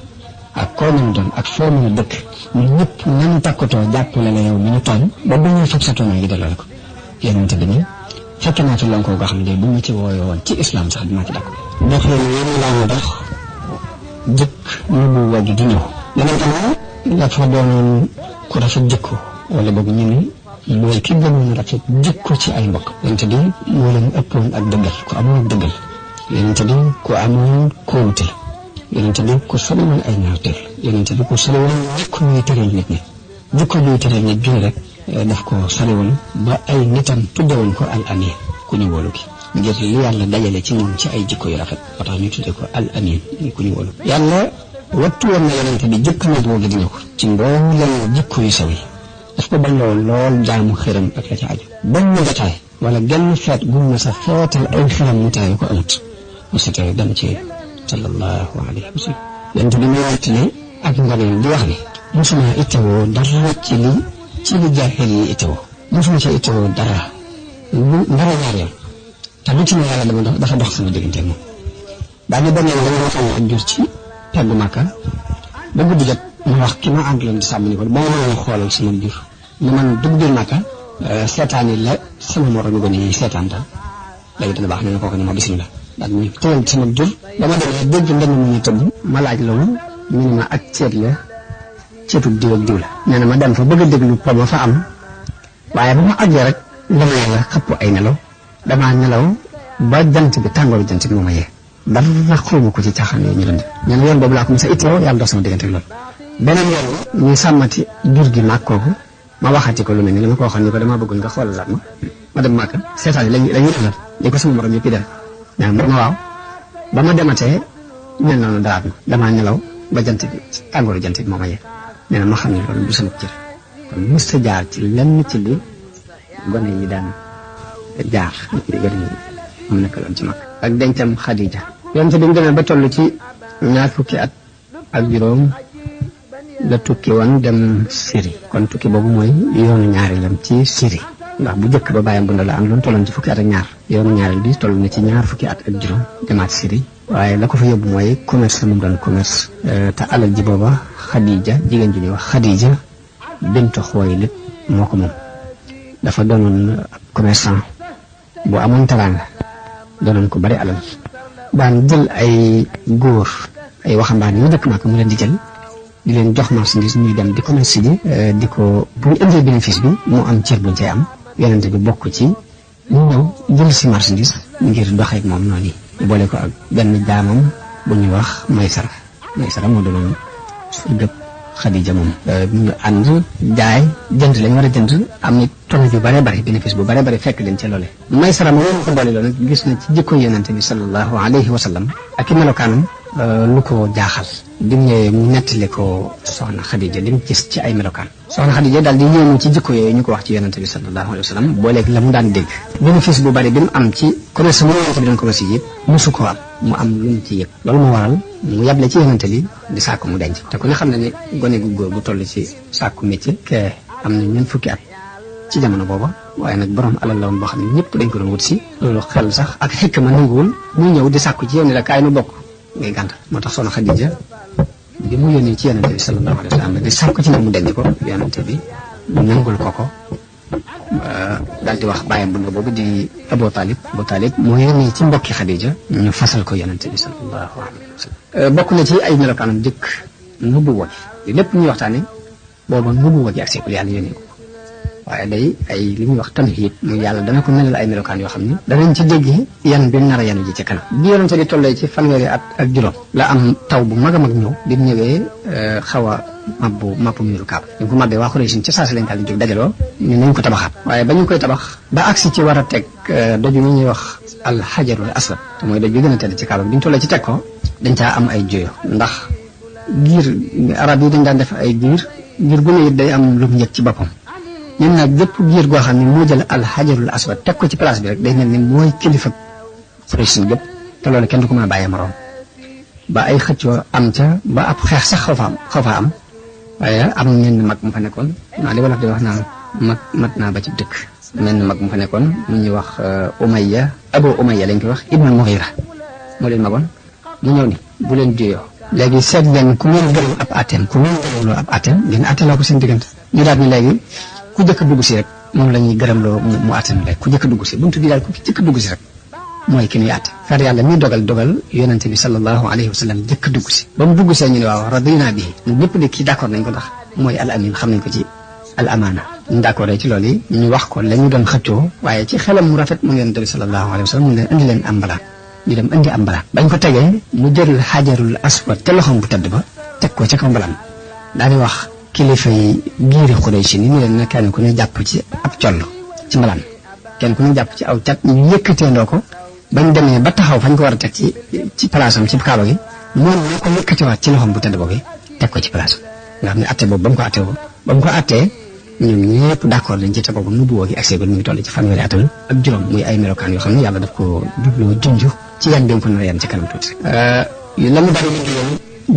S2: ak koo mën a doon ak foo mën a dëkk ñun ñëpp nañu takkatoo jàppale la yow mi ñu tooñ ba bu ñuy fab sa tooñoo gi delloo la ko yonente bi ni fekk naa fi lonko goo xam ne bu ñu ci wooyoo woon ci islam sax dinaa ci d'accord dox leen yéen laa ñu dox jëkk ñu bu waggi di ñëw yonente moom la fa doonoon ku rafet jikko wala boog ñu ni mooy ki gënoon rafet jikko ci ay mbokk yonente bi moo leen ëppoon ak dëggal ku amoon dëggal yonente bi ku amoon kóolute yonente bi ku sori woon ay ñaawteel yonente bi ku sori woon jikko ñuy tëral nit ñi jikko ñuy tëral nit ñi rek daf ko sori woon ba ay nitam tuddewoon ko al amin ku ñu wóolu ki ngir li yàlla dajale ci moom ci ay jikko yu rafet ba tax ñu tudde ko al amin ku ñu wóolu yàlla wattu woon na yonente bi jëkk na boo gi di ñëw ci mboolem jikko yu saw yi daf ko bañ lool jaamu xëram ak la ca aju benn jotaay wala genn feet gu ma sa feetal ay xëram mu taayu ko amut mu sa teew dem ci sallallahu alayhi wa sallam yonente bi muy nettali ak nganeen di wax ni mosuma ittewoo dara ci li jaahil yi ittewoo mosuma ca ittewoo dara ñaar yoon te lu ci ne yàlla dafa dox sama diggante moom daal di benn yoon dama xam ak jur ci peggu Màkka ba guddi jot ma wax ki ma àndaloon di sàmm ni ko ba ma mën a xoolal sama jur mu man dugg biir Màkka seetaan yi la sama moroom gone yi seetaan daal léegi dana baax na kooku ne ma bisimilah daal ñu tëral sama jur ba ma demee dégg ndem mu ñu tëdd ma laaj loolu ñu ne ma ak ceet la ceetu diw ak diw la nee na ma dem fa bëgg a déglu po ma fa am waaye ba ma àggee rek la ma yàlla xëpp ay nelaw damaa nelaw ba jant bi tàngooru jant bi moo ma yee dara xawma ko ci caaxaan yooyu ñu doon def nee na yoon boobu laa ko mos a ittoo yàlla dox sama diggante ak loolu beneen yoon ñu sàmmati jur gi màkk kooku ma waxati ko lu mel ni li ma ko waxoon ni ko damaa bëggoon nga xoolalaat ma dem Màkka seetaan yi lañuy defal li ko sama morom yëpp def nee na ma waaw ba ma dematee mel noonu daraat ma damaa nelaw ba jant bi tàngooru jant bi moo ma yee nee na ma xam ne loolu du sama cër kon mos a jaar ci lenn ci li gone yi daan jaar gone yi am na loon ci mag ak dencam Xadija yonte bi mu demee ba toll ci 20 fukki at ak juróom la tukki woon dem Syrie kon tukki boobu mooy yoonu ñaareelam ci Syrie ndax bu njëkk ba bàyyam bu ndaw la am loon tolloon ci fukki at ak ñaar yoonu ñaareel bi toll na ci 20 fukki at ak juróom demaat Syrie waaye la ko fa yóbbu mooy commerce mu doon commerce te alal ji booba Xadija jigéen ju ñuy wax Xadija bintu Xuwaylid moo ko moom dafa doonoon commerçant bu amoon teraanga doonoon ko bari alal daan jël ay góor ay waxambaane yu dëkk Màkka mu leen di jël di leen jox marchandise ñuy dem di commerce ji di ko bu ñu indee bénéfice bi mu am cër buñ cay am yonente bi bokk ci ñu ñëw jël si marchandise ngir doxee ak moom noonu yi boole ko ak benn jaamam bu ñuy wax Maysara moo doonoon surgëb Xadija moom ñu ànd jaay jënd lañ war a jënd am ni tonne yu bare bare bénéfice bu bare bare fekk leen ca loole Maysara moom ko boole loolu nag gis na ci jikko yonente bi sallallahu alayhi wa sallam ak i melokaanam lu ko jaaxal bi mu ñëwee mu nettali ko soxna Xadija li mu gis ci ay melokaan soxna Xadija daal di yéemu ci jikko yooyu ñu ko wax ci yonente bi sallallahu alayhi wa sallam booleeg la mu daan dégg bénéfice bu bari bi mu am ci commerce mu yonente bi doon commerce yi yëpp mosu ko am mu am lu mu ci yëg loolu moo waral mu yable ci yonente bi di sàkku mu denc te ku ne xam ne ne gone gu góor bu toll ci sàkku métier ke am na ñeent fukki at ci jamono booba waaye nag borom alal la woon boo xam ne ñëpp dañ ko doon wut si loolu xel sax ak xekk ma nanguwul muy ñëw di sàkku ci yow ne la kaay nu bokk ngay gàntal moo tax soxna Xadija bi mu yónnee ci yonente bi sallallahu alayhi wa sallam di sàkku ci moom mu denc ko yonente bi nangul ko daal di wax bàyyam bu ndaw boobu di Abu Talib moo yónnee ci mbokki Xadija ñu fasal ko yonente bi sallallahu alayhi wa sallam bokk na ci ay melokaanam dëkk nubuwa gi lépp ñuy waxtaane booba nubuwa gi ak seekul yàlla yónnee ko waaye day ay li ñuy wax tamhiid muy yàlla dana ko melal ay melokaan yoo xam ne danañ ci dégg yan bi nar a yanu ji ci kanam. bi yonente bi tollee ci fanweeri at ak juróom la am taw bu mag a mag ñëw bi mu ñëwee xaw a mabbu miiru Kaaba ñu ko mabbee waa Xuraysh ci saa si lañ daal di jóg dajaloo ñu nañ ko tabaxaat waaye ba ñu koy tabax ba agsi ci war a teg doju mi ñuy wax alxajarul aswad te mooy doj bi gën a tedd ci Kaaba bi ñu tollee ci teg ko dañ caa am ay juyo ndax giir arab yi dañ daan def ay giir gu ne it day am lu mu njëkk ci boppam ñun nag gépp giir goo xam ne moo jël alxajarul aswad teg ko ci place bi rek day mel ni mooy kilifa Quraysh gépp te loolu kenn du ko mën a bàyyee moroom ba ay xëccoo am ca ba ab xeex sax xaw fa am waaye am menn mag mu fa nekkoon naa li wolof di wax naan mag mat naa ba ci dëkk menn mag mu fa nekkoon mu ñuy wax Abu Umayya lañ koy wax Ibnul Mughira moo leen magoon mu ñëw ni bu leen juyoo léegi seet leen ku ngeen gërëm ab atem ngeen atteloo ko seen diggante ñu daal ni léegi ku jëkk a dugg si rek moom la ñuy gërëmloo mu atem léegi ku jëkk a dugg si buntu bi daal ku jëkk a dugg si rek mooy ki ñuy àtte far yàlla mi dogal yonente bi sallallahu alayhi wa sallam jëkk a dugg si ba mu dugg see ñu ne waaw radina bi ñun ñëpp de kii d'accord nañ ko ndax mooy al amin xam nañ ko ci al amaana ñu d'accord ci loolu yi ñu wax ko la ñu doon xëccoo waaye ci xelam mu rafet mu yonente bi sallallahu alayhi wa sallam mu leen indi leen am mbalaat ñu dem indi am mbalaat bañ ko tegee mu jël xajarul aswad te loxoom bu tedd ba teg ko ca kaw mbalaan daal di wax kilifa yi giiri Quraysh ni ñu leen ne kenn ku ñu jàpp ci ab coll ci mbalaan kenn ku ñu jàpp ci aw cat ñu yëkkateendoo ko bañ demee ba taxaw fañ ko war a teg ci place am ci Kaaba gi moom moo ko yëkkatewaat ci loxoom bu tedd boobu teg ko ci place nga xam ne atte boobu ba mu ko attee ñoom ñëpp d'accord dañ ci te boobu nubuwoo gi accès ba ñu ngi toll ci fanweeri atal ak juróom muy ay melokaan yoo xam ne yàlla daf ko jubloo junj ci yan bi ko nar a yan ci kanam tuuti la mu bari liggéeyam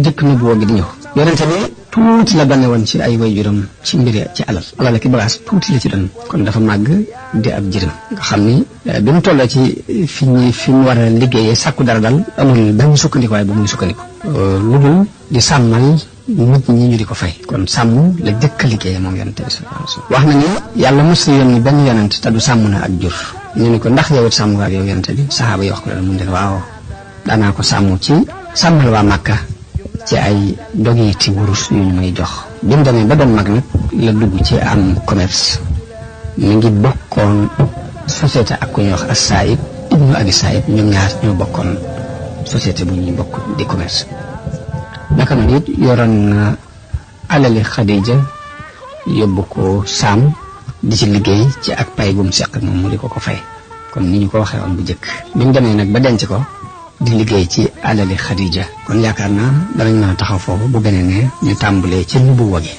S2: jëkk nubuwoo gi di ñëw yonente bi tuuti la bane woon ci ay waajuram ci mbiri ci alal ki bagaas tuuti la ci doon kon dafa màgg di ab jërëm nga xam ni bi mu toll ci fi mu war a liggéeyee sàkku dara dal amul benn sukkandikuwaay bu muy sukkandiku lu dul di sàmmal nit ñi ñu di ko fay kon sàmm la jëkk a liggéeyee moom yonente bi sallallahu alayhi wasallam wax na ni yàlla mos na yónni benn yonent te du sàmm na ak jur ñu ni ko ndax yow it sàmm nga ak yow yonente bi saxaaba yi wax ko la mun leen waaw daanaa ko sàmm ci sàmmal waa Màkka ci ay dogiti wurus yu ñu may jox bi mu demee ba doon mag nag la dugg ci am commerce mi ngi bokkoon société ak ku ñuy wax as-Saïb ibnu Abi Saïb ñoom ñaar ñoo bokkoon société bu ñuy bokk di commerce naka noonu it yoroon na alali Xadija yóbbu ko Saam di ci liggéey ci ak pay bu mu seq ak moom mu di ko fay kon ni ñu ko waxee woon bu njëkk bi mu demee nag ba denc ko di liggéey ci alali Xadija kon yaakaar naa danañ mën a taxaw foofu bu beneen ne ñu tàmbalee ci nubuwa gi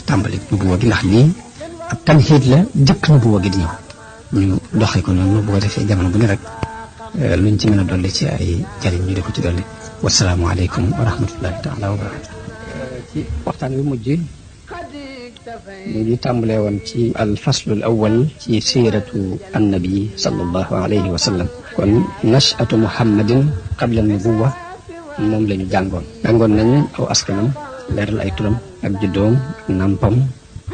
S2: ndax lii ab tamhiid la jëkk nubuwa gi di ñëw ñu doxee ko noonu bu ko defee jamono bu ne rek luñ ci mën a dolli ci ay jariñ ñu di ko ci dolli wasalaamualeykum wa rahmatullahi taala wa barakatu ci waxtaan wi mujj mu ngi tàmbalee woon ci al faslul awwal ci siiratu annabi sallallahu alayhi wa sallam kon nachatu muhammadin qabla nubuwa moom la ñu jàngoon nañu aw askanam leeral ay turam ak juddoom ak nampam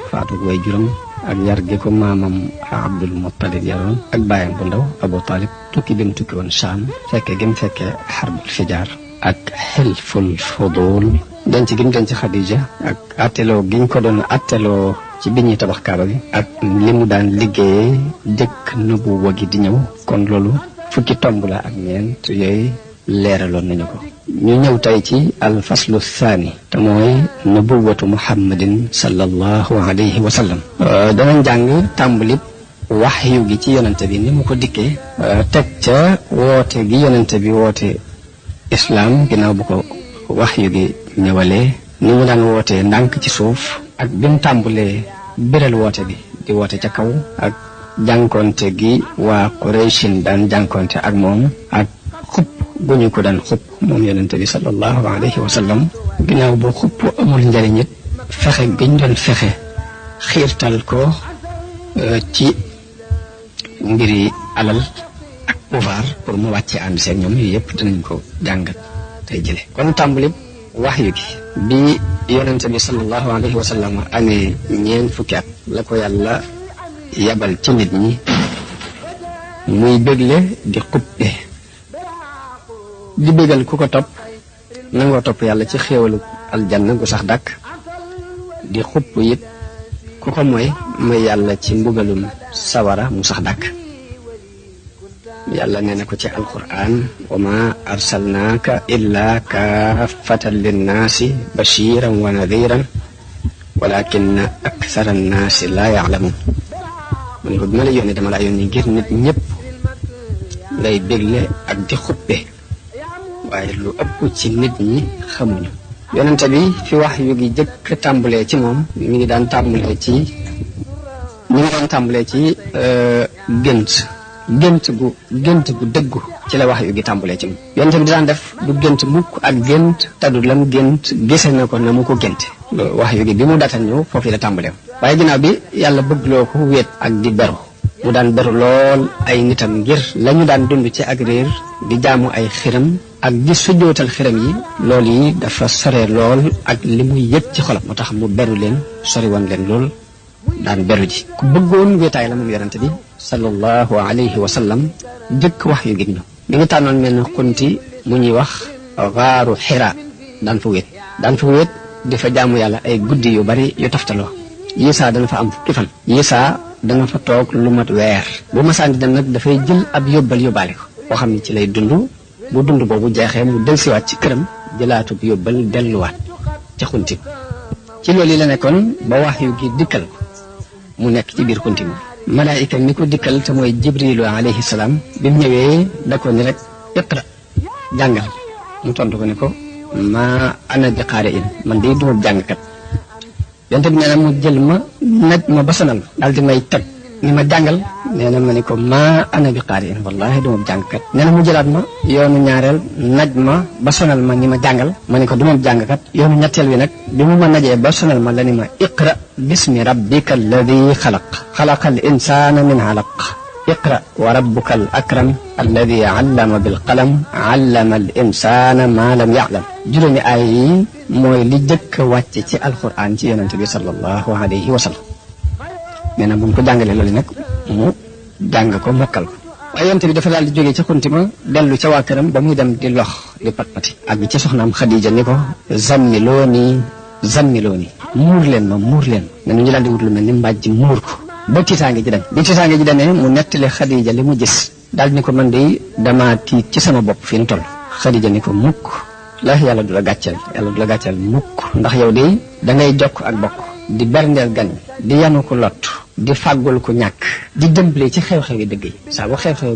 S2: faatu way juram ak yar gi ko maamam Abdul Muttalib yaroon ak bàyyam bu ndaw Abu Talib tukki bi mu tukki woon Shaam fekke gi mu fekke xarbul fijaar ak xilful fudul denc gi mu denc Xadija ak atteloo gi ñu ko doon atteloo ci bi ñuy tabax Kaaba gi ak li mu daan liggéeyee jëkk nubuwa gi di ñëw kon loolu fukki tomb la ak ñeent yooyu leeraloon nañu ko ñu ñëw tey ci alfaslu thani te mooy nubuwatu muhammadin sallallahu alayhi wa sallam danañ jàng tàmbalib waxyu gi ci yonente bi ni mu ko dikkee teg ca woote gi yonente bi woote islaam ginnaaw bu ko waxyu gi ñëwalee ni mu daan wootee ndànk ci suuf ak bi mu tàmbalee biral woote bi di woote ca kaw ak jànkonte gi waa Qurayshin daan jànkonte ak moom ak xupp gu ñu ko daan xupp moom yonente bi sallallahu alayhi wa sallam ginnaaw boo xupp amul njariñ it fexe giñ doon fexe xiirtal ko ci mbiri alal ak pouvoir pour mu wàcce ànd seen ñoom yooyu yëpp dinañ ko jàngat tey jële kon tàmbali waxyu gi bi yonente bi sallallahu alayhi wa sallam amee ñeent fukki at la ko yàlla yabal ci nit ñi muy bégle di xuppe di bégal ku ko topp nangoo topp yàlla ci xéewalu aljanna gu sax dàkk di xupp it
S1: ku ko mooy yàlla ci mbugalum sawara mu sax dàkk. yàlla nee na ko ci alquran wa ma arsalnaaka illa kaafatan linnaasi bashiran wa nadiran walakinna akthara annaasi laa ya'lamuun. mu ne ko bi ma la yónnee dama la yónnee ngir nit ñëpp ngay bégle ak di xuppe waaye lu ëpp ci nit ñi xamuñu. yonente bi fi wax yu gi jëkk tàmbalee ci moom mi ngi daan tàmbalee ci gént gu dëggu ci la wax yu gi tàmbalee ci moom. yonente bi daan def du gént mukk ak gént taddu lam gént gise na ko na mu ko génte. wax yu gi bi mu datan ñëw foofu la tàmbalee waaye ginnaaw bi yàlla bëggloo ko wéet ak di beru mu daan beru lool ay nitam ngir lañu daan dund ci ak réer di jaamu ay xiram ak di sujjootal xiram yi loolu yi dafa sore lool ak li muy yëg ci xolam moo tax mu beru leen sori woon leen lool daan beru ji ku bëggoon wéetaay la moom yonente bi sallallahu alayhi wa sallam jëkk wax yu gi ñu mi ngi tànnoon mel ne xunti mu ñuy wax gaaru Hira daan fa wéet di fa jaamu yàlla ay guddi yu bari yu taftaloo. Yisaa dana fa am fukki fan. Yisaa dana fa toog lu mat weer. bu masaan di dem nag dafay jël ab yóbbaale ko boo xam ne ci lay dund bu dund boobu jeexee mu delsiwaat ci këram jëlaatub yóbbal delluwaat ci xunti ci loolu yi la nekkoon ba wax yu gi dikkal ko mu nekk ci biir xunti bi. malaayika mi ko dikkal te mooy jibrilu alayhi salaam bi mu ñëwee da ko ni rek iqra jàngal mu tontu ko ne ko maa ana bi qaari'in man de duma jàngkat. yonte bi nee na mu jël ma naj ma ba sonal daal di may teg ni ma jàngal nee na ma ne ko maa ana bi qaari'in wallahi duma jàngkat. nee na mu jëlaat ma yoonu ñaareel naj ma ba sonal ma ni ma jàngal ma ne ko duma jàngkat. yoonu ñetteel wi nag bi mu ma najee ba sonal ma la ni ma iqra bismi rabbika alladi xalaqa al insana min alaq iqra wa rabbuka al akram alladi allama bil qalam allama al insana ma lam ya'lam. juróomi aay yi mooy li jëkk wàcce ci alquran ci yonente bi sallallahu alayhi wa sallam. nee na bu ñu ko jàngalee loolu nag mu jàng ko mokkal ko waaye yonente bi dafa daal di jógee ca xunti ma dellu ca waa këram ba muy dem di lox di pat-pati ak ci soxnaam Xadija ni ko zammiloo ni muur leen ne ñu daal di wut lu mel ni mbàjj muur ko ba tiitaange ji dem bi tiitaange ji demee mu nettali Xadija li mu gis daal ni ko man de dama tiit ci sama bopp fi nu toll. Xadija ni ko mukk la yàlla du la gàcceel mukk ndax yow de da ngay jokk ak bokk di berndeel gan di yanu ko lot di fàggul ko ñàkk di dëmbale ci xew-xewi dëgg yi saa bu xew-xew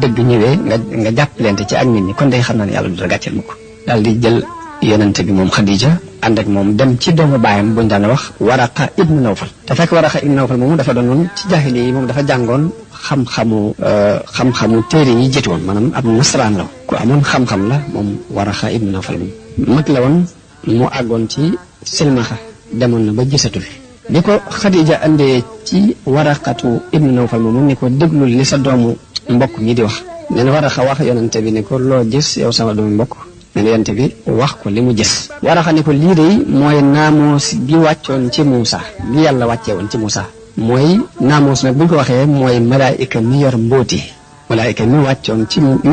S1: dëgg ñëwee nga jàppalante ci ak nit ñi kon day xam naa ne yàlla du la gàcceel mukk. daal di jël yonente bi moom Xadija ànd ak moom dem ci doomu baayam buñ daan wax Waraqa ibnu Nawfal te fekk Waraqa ibnu Nawfal moomu dafa doon ci jaahili yi moom dafa jàngoon xam-xamu téere yi jiitu woon maanaam ab nasaraan la ku amoon xam-xam la moom Waraqa ibnu Nawfal moom mag la woon mu àggoon ci silmaxa demoon na ba gisatul bi ko Xadija andee ci Waraqatu ibnu Nawfal moomu ni ko déglul li sa doomu mbokk mi di wax nee na Waraqa wax yonente bi ni ko loo gis yow sama doomu mbokk ne yonente bi wax ko li mu gis. Waraqa ni ko lii de mooy naamoos gi wàccoon ci Muusa gi yàlla wàccee woon ci Muusa mooy naamoos nag bu ñu ko waxee mooy malaayika mi yor mbóoti malaayika mi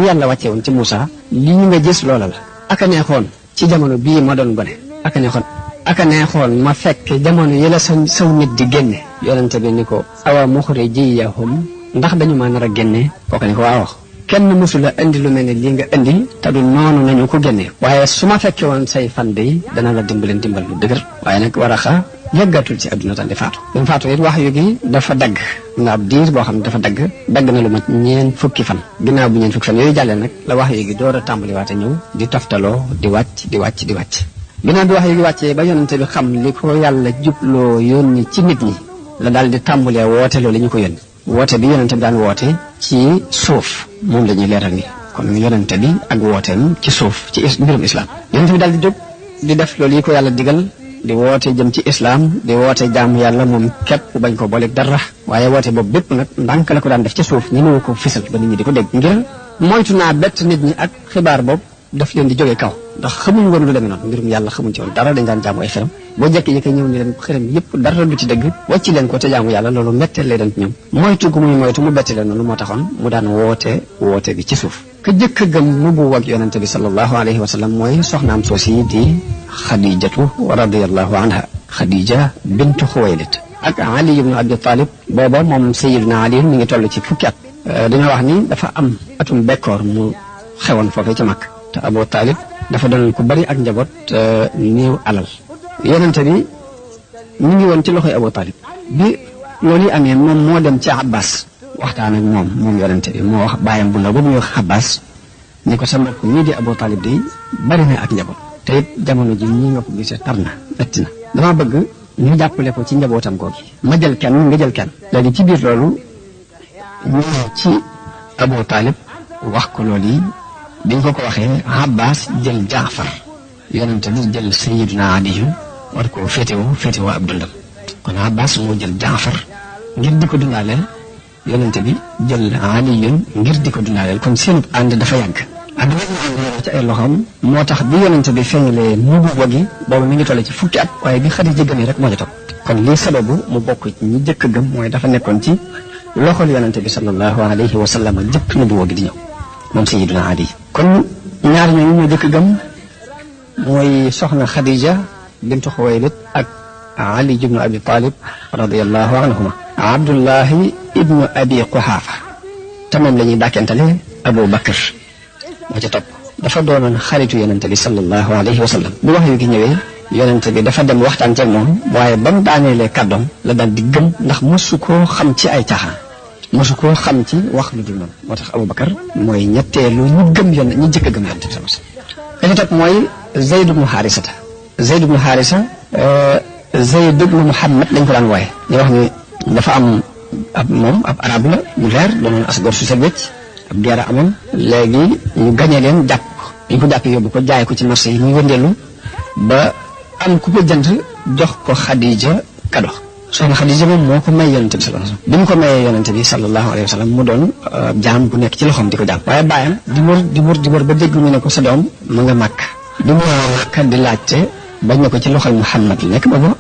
S1: yàlla wàccee woon ci Muusa lii nga gis loola la. aka neexoon ci jamono bii ma doon gone aka neexoon ma fekk jamono yi la saw nit di génne yonente bi ni ko awa muxrijiyahum ndax dañu ma nar a génne kooku ni ko waaw kenn mësula indi lu mel ne lii nga indi te du noonu nañu ko génne waaye su ma fekkee woon say fan de dana la dimbal lu dëgër waaye nag Waraqa yàggatul ci adduna tan di faatu bi mu faatu it wax yu gi dafa dagg na ab diir boo xam ne dafa dagg na lu mat ñeen fukki fan ginnaaw bu ñeen fukki fan yooyu jàllee nag la wax yu gi door a tàmbaliwaate ñëw di toftaloo di wàcc ginnaaw bi wax yu gi wàccee ba yonente bi xam li ko yàlla jubloo yónni ci nit ñi la daal di tàmbalee woote loolu ñu ko yónni woote bi yonente bi daan woote ci suuf moom la ñuy leeral ni kon yonente bi ak wooteem ci suuf ci mbirum islam yonente bi daal di jóg di def loolu yi ko yàlla digal di woote jëm ci islam di woote jaamu yàlla moom képp bañ ko booleeg dara waaye woote boobu bépp nag ndànk la ko daan def ci suuf ñi ko fisal ba nit ñi di ko dégg ngir moytu naa bett nit ñi ak xibaar boobu daf leen di jógee kaw ndax xamuñ woon lu demee noonu mbirum yàlla xamuñ ci woon dara dañ daan jaamu ay xiram boo jekki-jekki ñëw ni leen xiram yëpp dara du ci dëgg wàcci leen ko te jaamu yàlla loolu metteel lay doon ci ñoom moytu gu muy moytu mu bette leen noonu moo taxoon mu daan woote bi ci suuf ka jëkk a gëm nubu wak yonente bi sallallahu alayhi wa sallam mooy soxnaam soosi di Xadijatu radiyallahu anha Xadija bintu Xuwaylid ak Ali ibn Abi Talib booba moom Sayyidina Ali mi ngi toll ci fukki at dañoo wax ni dafa am atum bekkoor mu xewoon foofee ca Makka te Abu Talib dafa doon ku bari ak njaboot néew alal yonente bi mi ngi woon ci loxoy Abu Talib bi loolu yi amee moom moo dem ci Abbas waxtaan ak moom yonente bi moo wax bàyyam bu ndaw ba muy wax Abbas ni ko sama ko ñii di Abu Talib di bari na ak njaboot te it jamono ji ñii nga ko gisee tar na metti na dama bëgg ñu jàppale ko ci njabootam googi ma jël kenn nga jël kenn léegi ci biir loolu ñu ci Abu Talib wax ko loolu yi biñ ko waxee Abbas jël Jaafar yonente bi jël Sayyidina Ali war koo féetewoo ab dundam kon Abbas moo jël Jaafar ngir di ko dundaaleel yonente bi jël Ali ngir di ko dundaaleel kon seen ànd dafa yàgg ànd ci ay loxoom moo tax bi yonente bi feeñalee nubuwa gi boobu mi ngi toll ci fukki at waaye bi Xadija gëmee rek moo ci topp kon lii sababu mu bokk ci ñi jëkk gëm mooy dafa nekkoon ci loxol yonente bi sallallahu alayhi wa sallam jëkk nubuwa gi di ñëw moom Sayyidina Ali kon ñaar ñooñu ñoo jëkk gëm mooy soxna Xadija bintu Xuwaylid ak Ali ibnu Abi Talib radiyallahu anhuma Abdullahi ibnu Abi Quhafa te moom la ñuy dàkkentale Abu Bakr moo ca topp dafa doonoon xaritu yonente bi sallallahu alayhi wa sallam bu wax yu gi ñëwee yonente bi dafa dem waxtaan ceeg moom waaye ba mu daaneelee kàddoom la daal di gëm ndax mosu koo xam ci ay caaxaan mosu koo xam ci wax lu dul noonu moo tax Abu Bakar mooy ñetteelu ñu gëm ñi jëkk a gëm yonente bi sallallahu alayhi wa sallam ka ca topp mooy Zayd ibnu Harisata Zayd ibnu Harisa Zayd ibnu Muhammad lañ ko daan wooye ñu wax ni dafa am ab arab la mu leer doonoon as gor su set wecc ab guerre amoon léegi ñu gañe leen jàpp ñu ko jàpp yóbbu ko jaay ko ci marché yi muy wëndeelu ba am ku ko jënd jox ko Xadija kado soxna Xadija moom moo ko may yonente bi sallallahu alayhi wa sallam bi mu ko mayee yonente bi sallallahu alayhi wa sallam mu doon jaam bu nekk ci loxoom di ko jaam waaye bàyyam di wër ba dégg ñu ne ko sa doom mu nga màkk di mu màkk di laajte bañ na ko ci loxoy Muhammad la nekk boobu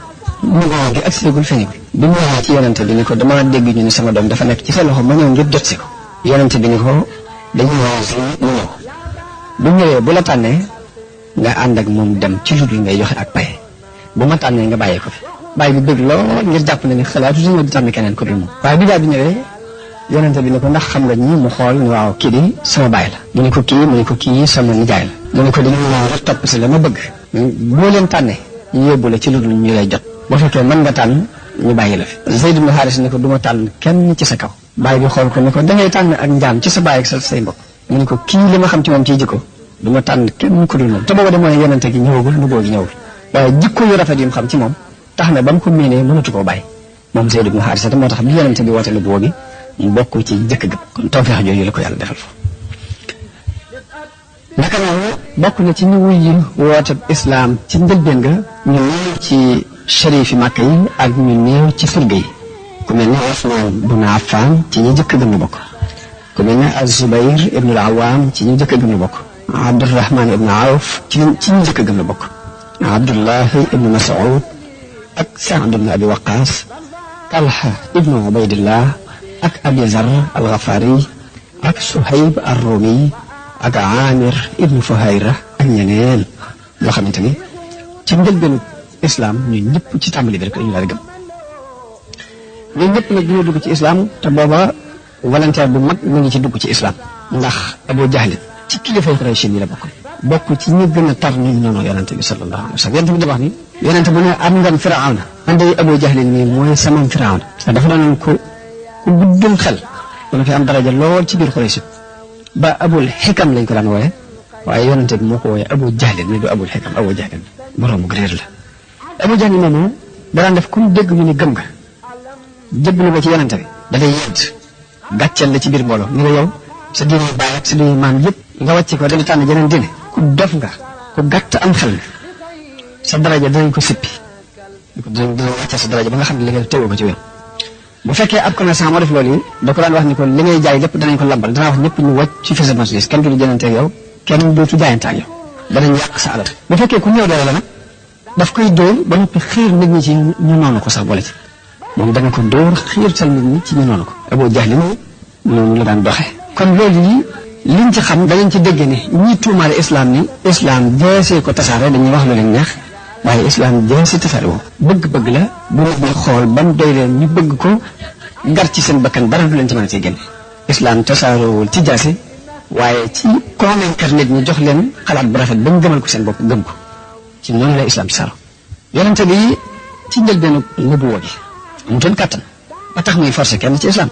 S1: mu ngoo gi ak séegul feeñigul bi mu waxee ci yonente bi ni ko dama dégg ñu ne sama doom dafa nekk ci sa loxo ma ñëw ngir jot si ko yonente bi ni ko dañu mu ñëw bu ñëwee bu la tànnee nga ànd ak moom dem ci lu dul ngay joxe ak paye bu ma tànnee nga bàyyee ko fi bàyyi bi bëgg lool ngir jàpp na ni xalaatu si ma di tànn keneen ko dul moom waaye bi daal bi ñëwee yonente bi ni ko ndax xam nga ñi mu xool ni waaw kii di sama baay la mu ne ko kii sama nijaay la mu ne ko dañu ñëw rek topp si la ma bëgg boo leen tànnee ñu yóbbu la ci lu dul ñu lay jot boo fekkee mën nga tànn ñu bàyyi la fi Zayd ibn Haris ne ko du ma tànn kenn ci sa kaw bàyyi bi xool ko ne ko dangay tànn ak njaam ci sa baay ak sa say mbokk mu ne ko kii li ma xam ci moom ciy jikko du ma tànn kenn ko dul moom te booba de mooy yonente gi ñëwagul nu boo gi ñëwul waaye jikko yu rafet yi mu xam ci moom tax na ba mu ko miinee mënatu koo bàyyi moom Zayd ibn Haris te moo tax bi yonente bi woote nu boo gi mu bokk ci jëkk gëm kon tawfeex jooju la ko yàlla defal fa naka noonu bokk na ci ñu wuy yi woote islaam ci njëlbéen nga ñu néew ci sharif yi Màkka yi ak ñu néew ci surga yi ku mel ne Usmaan bun Affaan ci ñi jëkk gëm la bokk ku mel ne Az-Zubayr ibn al-Awwam ci ñi jëkk gëm la bokk Abdurrahman ibn Awf ci ñi jëkk gëm la bokk Abdullahi ibn Mas'ud ak Sa'd ibn Abi Waqqas Talha ibn Ubaydillah ak Abi Zar al-Ghafari ak Suhayb ar-Rumi ak Amir ibn Fuhayra ak ñeneen yoo xamante ni ci njëlbeenu islam ñun ñëpp ci tàmbali bi rek dañu daal di gëm ñun ñëpp nag dañoo dugg ci islam te booba volontaire bu mag mu ngi ci dugg ci islam ndax Abu Jahl ci kilifay Quraysh yi la bokk ci ñi gën a tar ñu noonu yonente bi sallallahu alayhi wa sallam yonente bi di wax ni yonente bu ne am ngeen Firawna man de Abu Jahl nii mooy sama Firawna dafa doonoon ku guddum xel dana fi am daraja lool ci biir Quraysh ba Abul Xikam lañ ko daan wooye waaye yonente bi moo ko wooye Abu Jahl ni du Abul Xikam Abu Jahl boroomu réer la Abu Jahl moomu daan def comme dégg ñu ni gëm nga jëblu ba ci yonente bi da lay yedd gàcceel la ci biir mbooloo ni nga yow sa diine baay ak sa diine maam yëpp nga wàcce ko dañu tànn jeneen diine ku dof nga ku gàtt am xel nga sa daraja danañ ko sippi dinañ wàcce sa daraja ba nga xam ne li nga tegoo ko ci wér bu fekkee ab commerçant moo def loolu yi da ko daan wax ni ko li ngay jaay lépp danañ ko lambal dana wax ñëpp ñu wàcc ci fi sa marchandise kenn du jënante ak yow kenn dootu jaayante ak yow danañ yàq sa alal bu fekkee ku ñëw doole la nag daf koy dóor ba noppi xiir nit ñi ci ñu noonu ko sax boole ci moom dana ko dóor xiirtal nit ñi ci ñu noonu ko Abu Jahl noonu la daan doxee kon loolu yi liñ ci xam danañ ci dégg ne ñi tuumaale islam ni islam jeesee ko tasaare dañuy wax lu leen neex
S2: waaye islam jën si tasaaroo bëgg-bëgg la bu nit ñi xool ba mu doy leen ñu bëgg ko gar ci seen bakkan dara du leen ci mën a see génne. islam tasaaroowul ci jaasi waaye ci convaincre nit ñi jox leen xalaat bu rafet ba ñu gëmal ko seen bopp gëm ko ci noonu la islam tasaaroo. yonente bi ci njëlbeenu nubuwa gi amutoon kàttan ba tax muy forcé kenn ci islam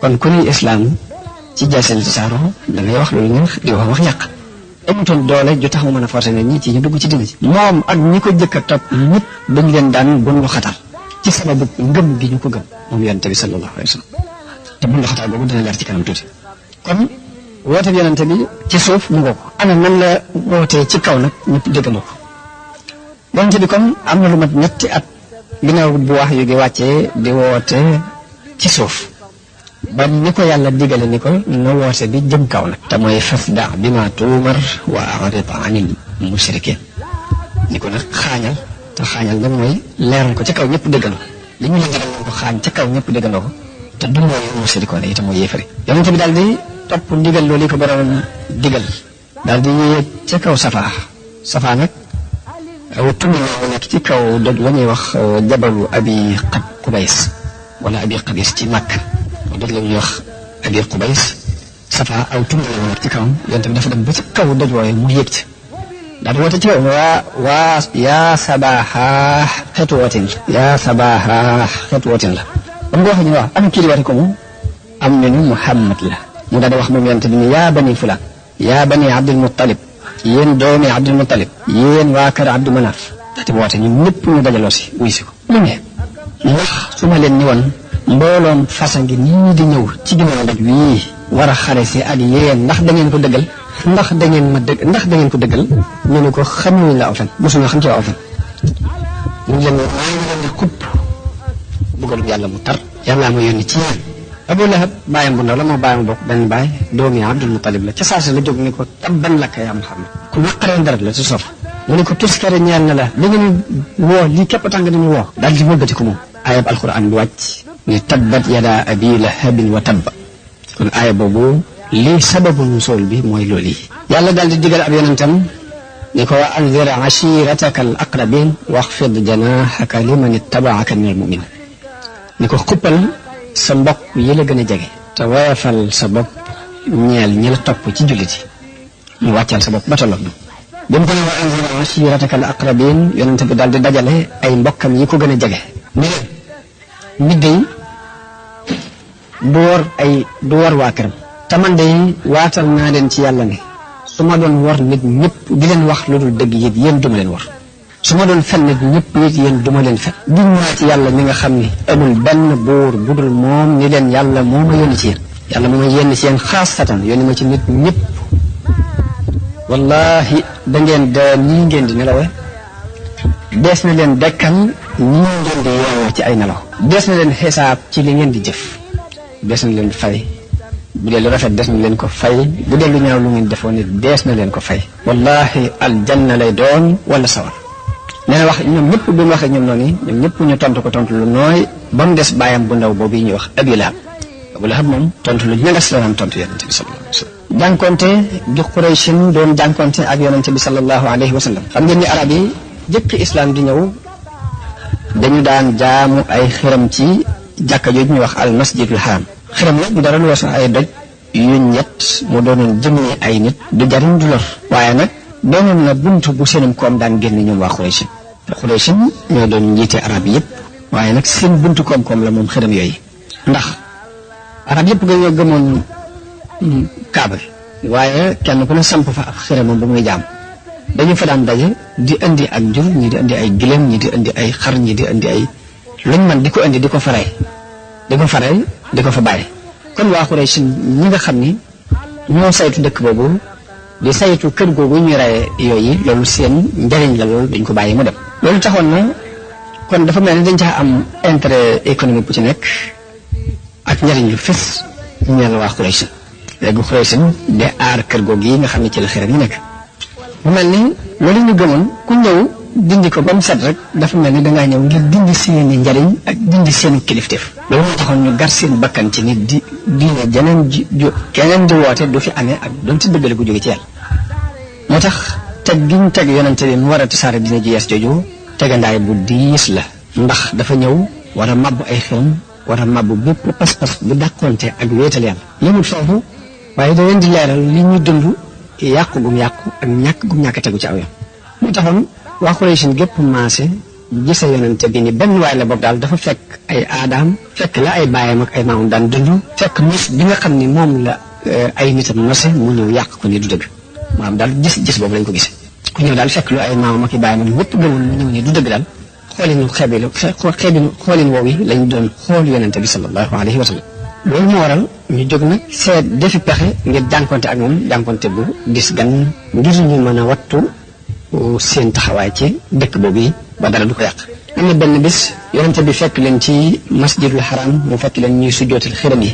S2: kon ku ni islam ci jaasi la tasaaroo da ngay wax loolu neex di wax yàq. amutoon doole ju tax mu mën a forcé nit ñi ci ñu dugg ci dina ci moom ak ñi ko jëkk a topp ñëpp dañ leen daan bunu xatal ci sababu ngëm gi ñu ko gëm moom yonente bi sallallahu alayhi wa sallam te bunu xatal boobu dina leer ci kanam tuuti. kon woote bi yonente bi ci suuf mu ngoo ko ana nan la wootee ci kaw nag ñëpp déggandoo ko. yonente bi kon am na lu mat ñetti at ginnaaw bu wax yu gi wàccee di woote ci suuf ba ni ko yàlla digale ni ko na woote bi jëm kaw nag te mooy fasda bi ma tuumar wa a'rid anil mushrikin ni ko nag xaañal te xaañal nag mooy leeral ko ca kaw ñëpp déggandoo li ñu la jaral ko xaañ ca kaw ñëpp déggandoo ko te du mooy mushrikoon yi te mooy yéefari. yonente bi daal di topp ndigal loolu ko borom digal daal di yéeg ca kaw safaa nag aw tund la nekk ci kaw doj la ñuy wax jabalu abi Qubays wala abi Qabis ci Makk doj la ñuy wax abi Qubays safa aw tund la nekk ci kawam yonte bi dafa dem ba ci kaw doj wooye mu yéeg ci daal di woote ci kaw waa yaa sabaaxa xeetu wootin la ba mu ko waxee ñu wax am kii di woote ko mu am ñu ni Muhammad la mu daal di wax moom yonte bi ni yaa bani fulaan yaa bani Abdul Muttalib yéen doomi Abdul Muttalib yéen waa kër Abdu Manaf daal di woote ñun ñëpp ñu dajaloo si wuy si ko mu ne ndax su ma leen ni woon mbooloom fasa ngi nii di ñëw ci ginnaaw doj wii war a xare si ak yéen ndax da ngeen ko dëggal ndax da ngeen ko dëggal ñu ne ko xamuñ la aw fen mosuñu xam ci aw fen ñu leen maa ngi leen di xupp bëggalum yàlla mu tar yàllaa ma yónni ci yéen Abu Lahab bàyyam bu ndaw la moo bàyyam bokk benn baay doomi Abdul Muttalib la ca saasa la jóg ni ko tabban laka yaa Muhammad ku naqaree dara la ci sof mu ne ko tuskare ñeel na la li ngeen woo lii képp tàng dañu woo daal di wëlbati ko moom ayab alquran bi wàcc ni tabbat yada abi lahabin wa tabba kon aaya boobu lii sababu nusul bi mooy loolu yi yàlla daal di digal ab yonentam ni ko wa anzir ashirataka al aqrabin waxfid janahaka liman ittabaaka min al muminin ni ko xuppal sa mbokk yi la gën a jege te woyofal sa bopp ñeel ñi la topp ci jullit yi mu wàccal sa bopp ba tolloog ñoom bi mu ko ne wa anzir ashirataka al aqrabin yonent bi daal di dajale ay mbokkam yi ko gën a jege ni leen nit day du war waa këram te man day waatal naa leen ci yàlla ne su ma doon war nit ñëpp di leen wax lu dul dëgg it yéen duma leen war su ma doon fen nit ñëpp it yéen duma leen fen giñ naa ci yàlla mi nga xam ni amul benn buur budul moom ni leen yàlla moo ma yónni ci yéen yàlla moo ma yónni ci yéen xaasatan yónni ma ci nit ñëpp wallahi da ngeen de nii ngeen di nelawee dees na leen dekkal nii ngeen di yeewoo ci ay nelaw dees na leen xisaab ci li ngeen di jëf dees na leen fay bu dee lu rafet des na leen ko fay bu dee lu ñaaw lu ngeen defoon nit dees na leen ko fay wallahi aljanna lay doon wala sawar nee na wax ñoom ñëpp bi mu waxee ñoom noonu ñoom ñëpp ñu tontu ko tontu lu nooy ba mu des bàyyam bu ndaw boobu ñuy wax Abu Lahab moom tontu lu ñagas la daan tontu yonente bi sallallahu alayhi wa sallam jànkonte gi Qurayshin doon jànkonte ak yonente bi sallallahu alayhi wa sallam xam ngeen ni arab yi jëkk islam di ñëw dañu daan jaamu ay xiram ci jàkka jooju ñuy wax al masjidul haram xiram nag bu dara lu weesu ay doj yu ñett mu doonoon jëmmi ay nit du jariñ du lor waaye nag doonoon na buntu bu seenum koom daan génn ñoom waa Qurayshin te Qurayshin ñoo doon njiite arab yëpp waaye nag seen buntu koom-koom la moom xiram yooyu ndax arab yëpp dañoo gëmoon kaaba bi waaye kenn ku ne samp fa ak xiramam bu muy jaam dañu fa daan daje di indi ak jur ñi di indi ay gileem ñi di indi ay xar ñi di indi ay luñ man di ko indi di ko faray di ko fa bàyyi kon waa Quraysh ñi nga xam ni ñoo saytu dëkk boobu di saytu kër googu ñu raye yooyu loolu seen njëriñ la loolu dañ ko bàyyi mu dem loolu taxoon na kon dafa mel ni dañ caa am intérêt économique bu ci nekk ak njëriñ lu fës ñeel waa Quraysh léegi Quraysh de aar kër googu yi nga xam ne ci la xiram yi nekk mu mel ni loolu ñu gëmoon ku ñëw dindi ko ba mu set rek dafa mel ni dangaa ñëw ngir dindi seeni njariñ ak dindi seeni kilifteef loolu moo taxoon ñu gar seen bakkan ci nit di diine jeneen keneen di woote du fi amee ak doon ci dëggale gu jóge ci yàlla moo tax teg giñ teg yonente bi mu war a tasaare dina ji yees jooju tegandaay bu diis la ndax dafa ñëw war a mabbu ay xelam war a mabbu bépp pas-pas bu dàkkoonte ak wéetal yàlla yëmul foofu waaye da leen di leeral li ñuy dund yàqu gum yàqu ak ñàkk gum ñàkk tegu ci aw yoon mu taxoon waa Quraysh gépp maase gise yonente bi ni benn waay la boobu daal dafa fekk ay aadaam fekk la ay baayam ak ay maamam daan dund fekk nos bi nga xam ni moom la ay nitam nose mu ñëw yàq ko ni du dëgg maanaam daal gis boobu lañ ko gise ku ñëw daal fekk lu ay maamam ak i baayam ak ñëpp gëmoon mu ñëw ni du dëgg daal xoolin woow yi lañ doon xool yonente bi sallallahu alayhi wa sallam loolu moo waral ñu jóg nag seet defi pexe ngir jànkonte ak moom jànkonte bu dis gan ngir ñu mën a wattu seen taxawaay ci dëkk boobu yi ba dara du ko yàq am na benn bis yonente bi fekk leen ci masjidul haram mu fekk leen ñuy sujjootal xiram yi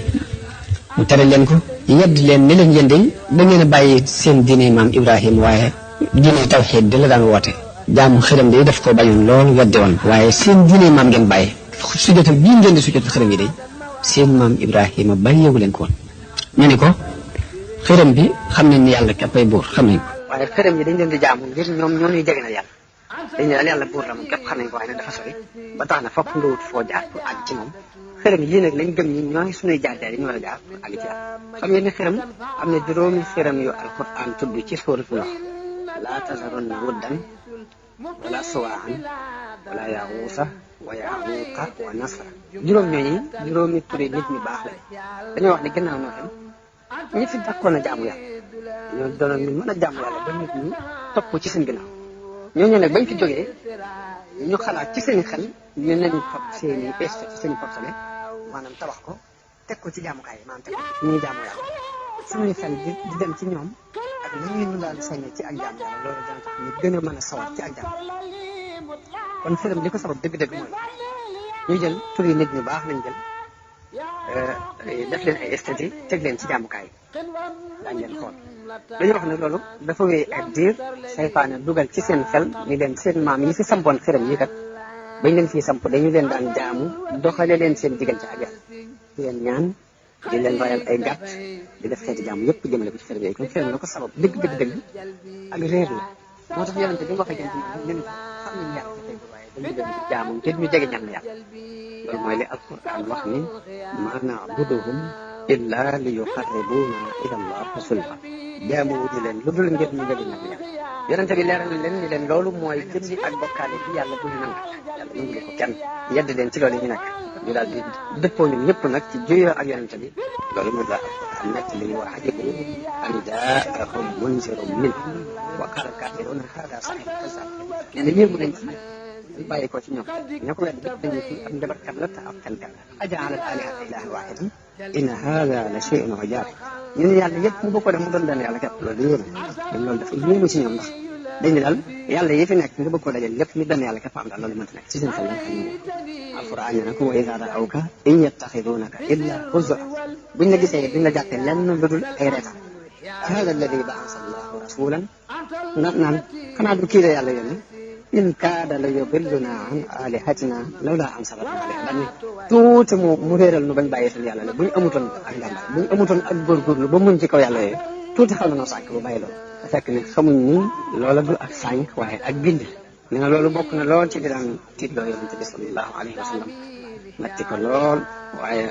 S2: mu tere leen ko yedd leen ne leen yéen da ngeen a bàyyi seen diine maam Ibrahim waaye diine tawxiid di la daan woote jaamu xiram day daf ko bañoon lool wedde woon waaye seen diine maam ngeen bàyyi sujjootal bii ngeen di sujjootal xiram yi day seen maam Ibrahima bàyyeewu leen ko woon ñu ni ko xiram bi xam nañ ni yàlla képp ay buur xam nañ ko waaye xiram yi dañ leen di jaamu ngir ñoom ñoo ñuy jege na yàlla dañ ne daal yàlla buur la moom képp xam nañ ko waaye nag dafa sori ba tax na fokk nga wut foo jaar pour àgg ci moom xiram yii nag lañ gëm ñi ñooy suñuy jaar-jaar yi ñu war a jaar pour àgg ci yàlla xam ngeen ne xiram am na juróomi xiram yu alquran tudd ci suuratu Nuh laa tazarunna wuddan wala suwaan wala yaxuusa wa yaxuuqa wa nasra juróom ñooñu juróomi turi nit ñu baax la dañoo wax ne gannaaw noo xam ñi fi dàkkoon a jaamu yàlla ñoo doon ñu mën a jaamu yàlla ba nit ñi topp ci seen ginnaaw ñooñu nag bañ fi jógee ñu xalaat ci seen xel ñu nañ fab seeni peste ci seen portale maanaam tabax ko teg ko ci jaamukaay yi maanaam teg ko ci ñuy jaamu yàlla suñuy xel di dem ci ñoom ak na ñu daal soññe ci ak jaamu yàlla loolu dana tax ñu gën a mën a sawar ci ak jaamu kon xiram li ko sabab dëgg-dëgg mooy ñu jël tur yi nit ñu baax lañ jël def leen ay esthétique teg leen ci jaamukaay yi daañ leen xool dañu wax ne loolu dafa wéy ak diir saytaane dugal ci seen xel ni leen seen maam yi fi sampoon xiram yi kat bañ leen fii samp dañu leen daan jaamu doxale leen seen diggante ak yàlla di leen ñaan di leen royal ay gàtt di def xeeti jaamu yëpp jëmale ko ci xiram yooyu kon xiram la ko sabab dëgg ak réer la moo tax yonente bi mu waxee jant bi ñu xam nañu yàlla dafay waaye dañu dem ci jaamu te ñu jege ñan la yàlla loolu mooy li alquran wax ni ma na'buduhum illa li yuqarribuna ila allah zulfa jaamu wuñu leen lu dul ngir ñu jege ñan la yàlla yonente bi leeral leen ni leen loolu mooy jëmmi ak bokkaale bi yàlla duñu nangu yàlla nangu ko kenn yedd leen ci loolu ñu nekk ñu daal di dëppoo ñun ñëpp nag ci juyoo ak yonente bi loolu mu la alquran nekk li wa ajibu an jaahum munzirun minhum wa qaala al-kaafiruuna haadaa saahirun kazzaab nee na yéemu nañ ci ñu bàyyi ko ci ñoom ña ko wedd bépp dañu fi am njabarkat la te ab fenkat la aja'ala al-aalihata ilaahan waahidan inna haadaa la shay'un ujaab ñu ne yàlla yëpp mu bokk def mu doon benn yàlla képp loolu yéemu ñoom loolu dafa yéemu ci ñoom ndax dañ ne daal yàlla yi fi nekk nga bëgg koo dajale lépp ñu benn yàlla képp am daal loolu mënta nekk ci seen xel lañ xam ne alquran ne nag wa idaa ra'awka in yattaxiduunaka illaa huzwa buñ la gisee duñ la jàppee lenn lu dul ay reetaan haadaa alladii ba'asa Allaahu rasuulan naan xanaa du kii la yàlla yónni in kaada la yudillunaa an aalihatinaa lawlaa an sabaqnaa alayhaa daal ni tuuti mu réeral nu bañ bàyyi xel yàlla la bu ñu amutoon ak njàmbaar bu ñu amutoon ak góorgóorlu ba muñ ci kaw yàlla yooyu tuuti xaw na noo sànq bu bàyyi loolu fekk ne xamuñ ni loola du ak sànq waaye ak bind nee na loolu bokk na lool ci di daan tiitloo yonente bi sallallahu alayhi wa sallam metti ko lool waaye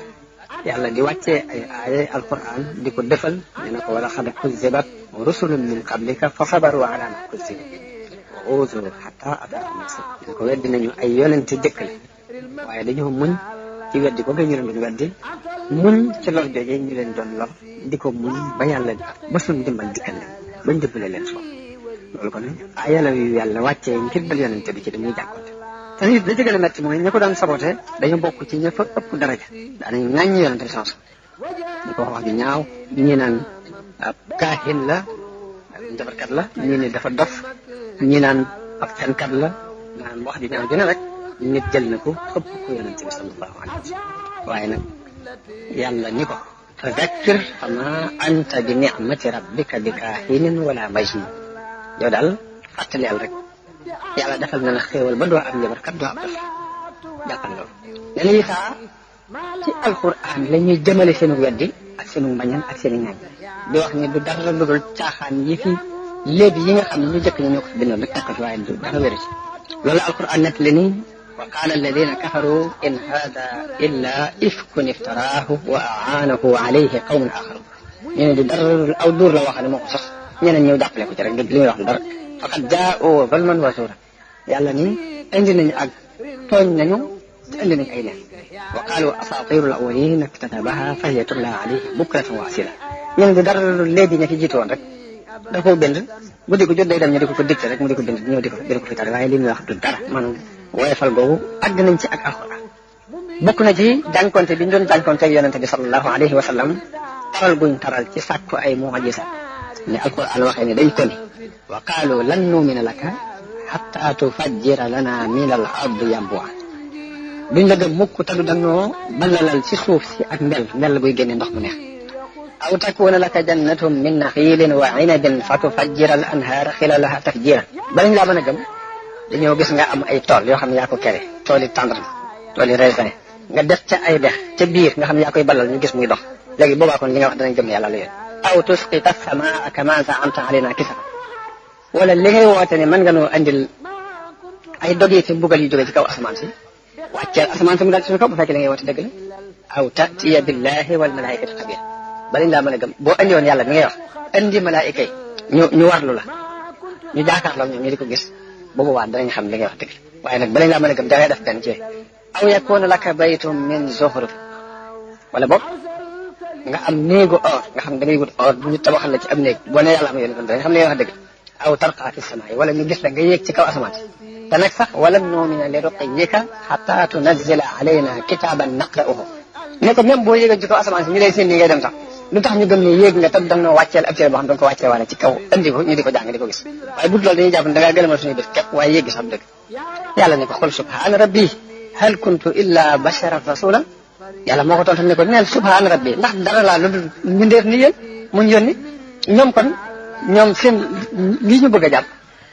S2: yàlla di wàccee ay aaya alquran di ko defal nee na ko wala xad kuzzibat rusulun min qablika fa sabaru ala ma kuzzibu wa uuzuu hattaa ataahum nasrunaa ne ko weddi nañu ay yonente jëkkale waaye dañoo muñ ci weddi ko nga ñu leen doon weddi muñ ci lor jooje ñu leen doon lor di ko muñ ba yàlla ba suñu dimbal dikkal leen bañ dimbale leen so loolu kon aaya la yu yàlla wàccee ngir dal yonente bi ci dañuy jànkonte te it da ci gën a metti mooy ña ko daan saboté dañu bokk ci ña fa ëpp daraja daanañ ŋàññi yonente bi sans di ko wax ju ñaaw ñi naan ab kaahin la ab njabarkat la ñi ne dafa dof ñi naan ab fenkat la naan wax ju ñaaw dina rek nit jël na ko xëpp ko yonente bi sallallahu alayhi wa sallam waaye nag yàlla ni ko fadakkir fama anta bi ni'mati rabbika bi kaahinin wala majnun yow daal fàttali yàlla rek yàlla defal na la xéewal ba doo am njabarkat doo am dof jàppal loolu nee na Isaa ci alquran la ñuy jëmale seenu weddi ak seenu mbañal ak seeni ñaan di wax ni du dara lu dul caaxaan yi fi
S1: léegi yi nga xam ne ñu jëkk ñu ñoo ko fi bindoon rek teg ko fi waaye dara wéru ci loolu alquran nett li ni wa qaala alladina kafaru in hada illa ifkun iftaraahu wa aanahu alayhi qawmun axarun ñu ne di dara aw duur la waxane moo ko sos ñeneen ñëw jàppale ko ci rek li muy wax du dara faqad jaa'u zulman wa zuura yàlla ni indi nañu ak tooñ nañu te indi nañu ay leen wa qaalu asaatiru al awwalin iktatabaha fa hiya tumla alayhi bukratan wa asila ñu ne di dara léegi ña fi jiitu woon rek da koo bind guddi ko jot day dem ñu di ko dicté rek mu di ko bind ñëw di ko fi tari waaye li muy wax du dara man woyefal googu àgg nañ ci ak alxuraan bokk na ci jànkonte bi ñu doon jànkonte ak yonente bi sallallahu alayhi wa sallam taral guñ taral ci sàkku ay mu'jiza ne alxuraan waxee ne dañ ko ni wa qaalu lan nu'mina laka hatta tufajjira lana min al ardi yanbu'a duñ la gëm mukk te du dañoo balalal ci suuf si ak mbel buy génne ndox mu neex aw takuna laka jannatun min naxilin wa inabin fa tufajjira al anhaara xilalaha tafjira balañ laa mën a gëm dañoo gis nga am ay tool yoo xam ne yaa ko kere tooli tàndarma tooli raisin nga def ca ay dex ca biir nga xam ne yaa koy balal ñu gis muy dox léegi boobaa kon li nga wax danañ gëm ne yàlla la yéen aw tusqita samaa kama za'amta alayna kisafan wala li ngay woote ne mën nga noo andil ay dogiti mbugal yu jóge ci kaw asamaan si wàcceel asamaan si mu daal ci suñu kaw bu fekkee li ngay woote dëgg la aw ta'tiya billahi wal malaikati xabir balañ laa mën a gëm boo andi woon yàlla mi ngay wax andi malaayika yi ñu warlu la ñu jaakaarloo ñoom ñu di ko gis boobu waa danañ xam li ngay wax dëgg waaye nag balañ laa mën a gëm dangay def benn ci aw yakuna laka baytum min zuxruf wala boog nga am néegu or nga xam da ngay wut or bu ñu tabaxal la ci am néeg boo nee yàlla am yoon kon danañ xam li ngay wax dëgg aw tarqaa fi samaay wala ñu gis la nga yéeg ci kaw asamaan te nag sax wala nu'mina li ruqiyyika hatta tunazzila alayna kitaban naqra'uhu ne ko même boo yéegee ci kaw asamaan si ñu lay seen ni ngay dem sax lu tax ñu gëm ne yéeg nga tam danga noo wàcceel ab téere boo xam danga ko wàccee waale ci kaw andi ko ñu di ko jàng di ko gis waaye bu dul loolu dañuy jàpp ne dangaa gëlëmal suñuy bés képp waaye yéeg gi sax dëgg yàlla ne ko xul subhaana rabbi hal kuntu illa basharan rasulan yàlla moo ko tontu ne ko neel subhaana rabbi ndax dara laa lu dul mbindeef ni yéen muñ yónni ñoom kon ñoom seen lii ñu bëgg a jàpp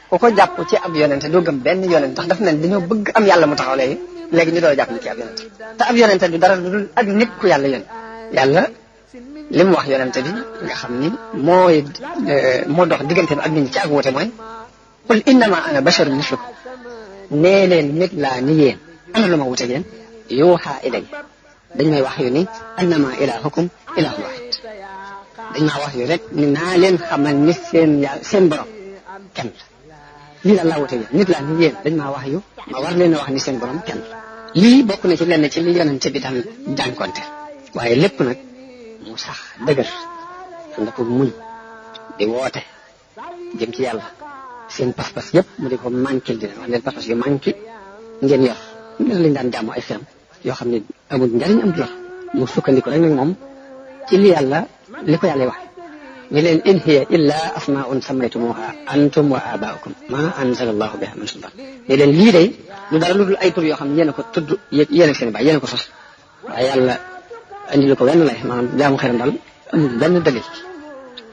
S1: ku ko jàpp ci ab yonente doo gëm benn yonente ndax daf ne dañoo bëgg am yàlla mu taxaw léegi ñu doon jàpp ne ci ab yonente te ab yonente du dara lu dul ak nit ku yàlla yónni yàlla li mu wax yonente bi nga xam ni moo dox diggante bi ak nit ñi ci ak wuute mooy qul innama ana basharun mislukum nee leen nit laa ni yéen ana lu ma wuute yéen yuuxa ilay dañ may wax yu ni annama ilahukum ilahun wahid dañ maa wax yu rek ni naa leen xamal ni seen borom kenn la lii daal laa wuute yéen nit laa ni yéen dañ maa wax yu ma war leen a wax ni seen borom kenn la lii bokk na ci lenn ci li yonente bi daan jànkonte waaye lépp nag mu sax dëgër ànd ko muñ di woote jëm ci yàlla seen pas-pas yëpp mu di ko manqué dina wax leen pas-pas yu manqué ngeen yor lañ daan jàmm ay firam yoo xam ne amul njariñ am yor mu sukkandiku rek nag moom ci li ko yàlla wax ni leen in hiya illa asmaun sammaytumuha antum wa abaukum ma anzala allahu biha min sultan ni leen lii day lu dara lu dul ay tur yoo xam ne yéen a ko tudd yéen ak seen baay yéen a ko sos waaye yàlla andi lu ko wenn lay maanaam jaamu xeram daal amul benn dalil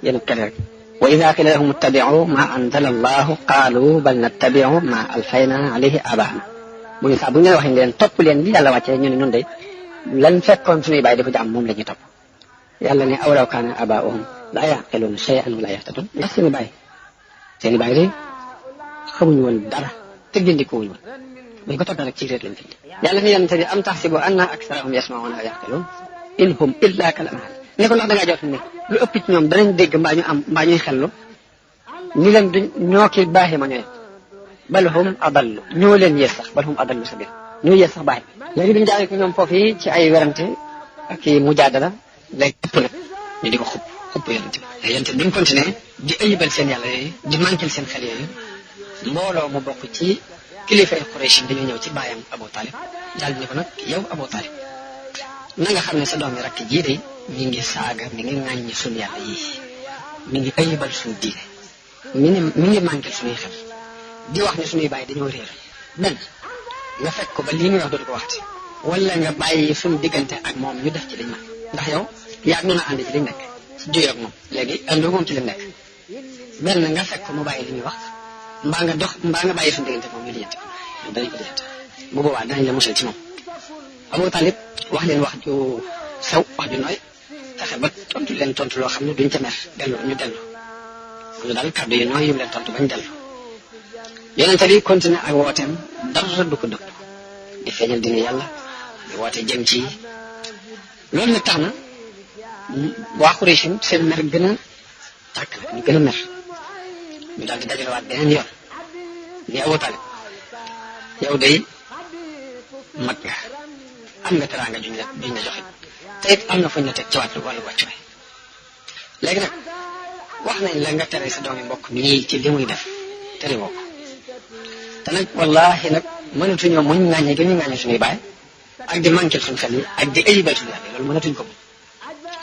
S1: yéen kenn rek wa ida qila lahum ittabi'u ma anzala allahu qaalu bal nattabi'u ma alfayna alayhi abaana bu ñu saa bu ñu leen waxee leen topp leen li yàlla wàccee ñu ne ñun de lan fekkoon suñuy bàyyi dafa jaam moom la ñuy topp yàlla ne awlaw kaana abaa'uhum laa yaqiluuna shay'an wa laa yahtadun ndax seen i bàyyi de xamuñu woon dara te gindikuwuñu woon buñ ko toppee rek ci réer lañ fi yàlla ne yonente bi am taxsibu anna aksarahum yasma'uuna wa yaqiluun in hum illa kal an'aam ne ko ndax dangaa jot ne lu ëpp ci ñoom danañ dégg mbaa ñuy xellu ni leen duñ ñoo ki baaxee ma ñooy bal hum adallu ñoo leen yées sax bal hum adallu sabil ñoo yées sax baax léegi dañu jaaree ko ñoom foofu yi ci ay werante ak i mujaadala léegi ëpp nag ñu di ko xupp yonente bi yonente bi ñu continué di ayibal seen yàlla yooyu di manquil seen xel yooyu mbooloo mu bokk ci kilifay Quraysh dañu ñëw ci baayam Abu Talib daal ni ko nag yow Abu Talib na nga xam ne sa doom yi rakk jii de mi ngi saaga mi ngi ŋàññi suñu yàlla yii mi ngi ayibal suñu diine mi ngi manquil suñuy xel di wax ne suñuy bàyyi dañoo réer benn nga fekk ko ba lii muy wax dootu ko waxati wala nga bàyyi suñu diggante ak moom ñu def ci liñ man ndax yow yaa ngi mën a ànd ci liñ nekk ci juyoo ak moom léegi àndoo moom ci liñ nekk benn nga fekk ko mu bàyyi li muy wax mbaa nga bàyyi suñu diggante moom ñu lijjanti ko danañ ko lijjanti bu boobaa danañ la musal ci moom Abu Talib wax leen wax ju sew wax ju nooy fexe ba tontu leen tontu loo xam ne duñ ca mer ñu dellu am na daal kàddu yi nooy yim leen tontu bañ dellu yonente bi continué ak wooteem dara du ko dëpp di feeñal dina yàlla di woote jëm ci loolu nag tax na waa Quraysh seen mer gën a tàkk nag ñu gën a mer ñu daal di dajalewaat beneen yoon ni Abu Talib yow day mag nga am nga teraanga juñ la joxe te it am na fuñ la teg ci wàllu wàccuwaay léegi nag wax nañ la nga tere sa doomi mbokk nii ci li muy def tere woo ko te nag wallaahi nag mënatuñoo muñ ŋàññe gi ñu ŋàññe suñuy baay ak di manqué suñu xel yi ak di ayibal suñu yàlla loolu mënatuñ ko moom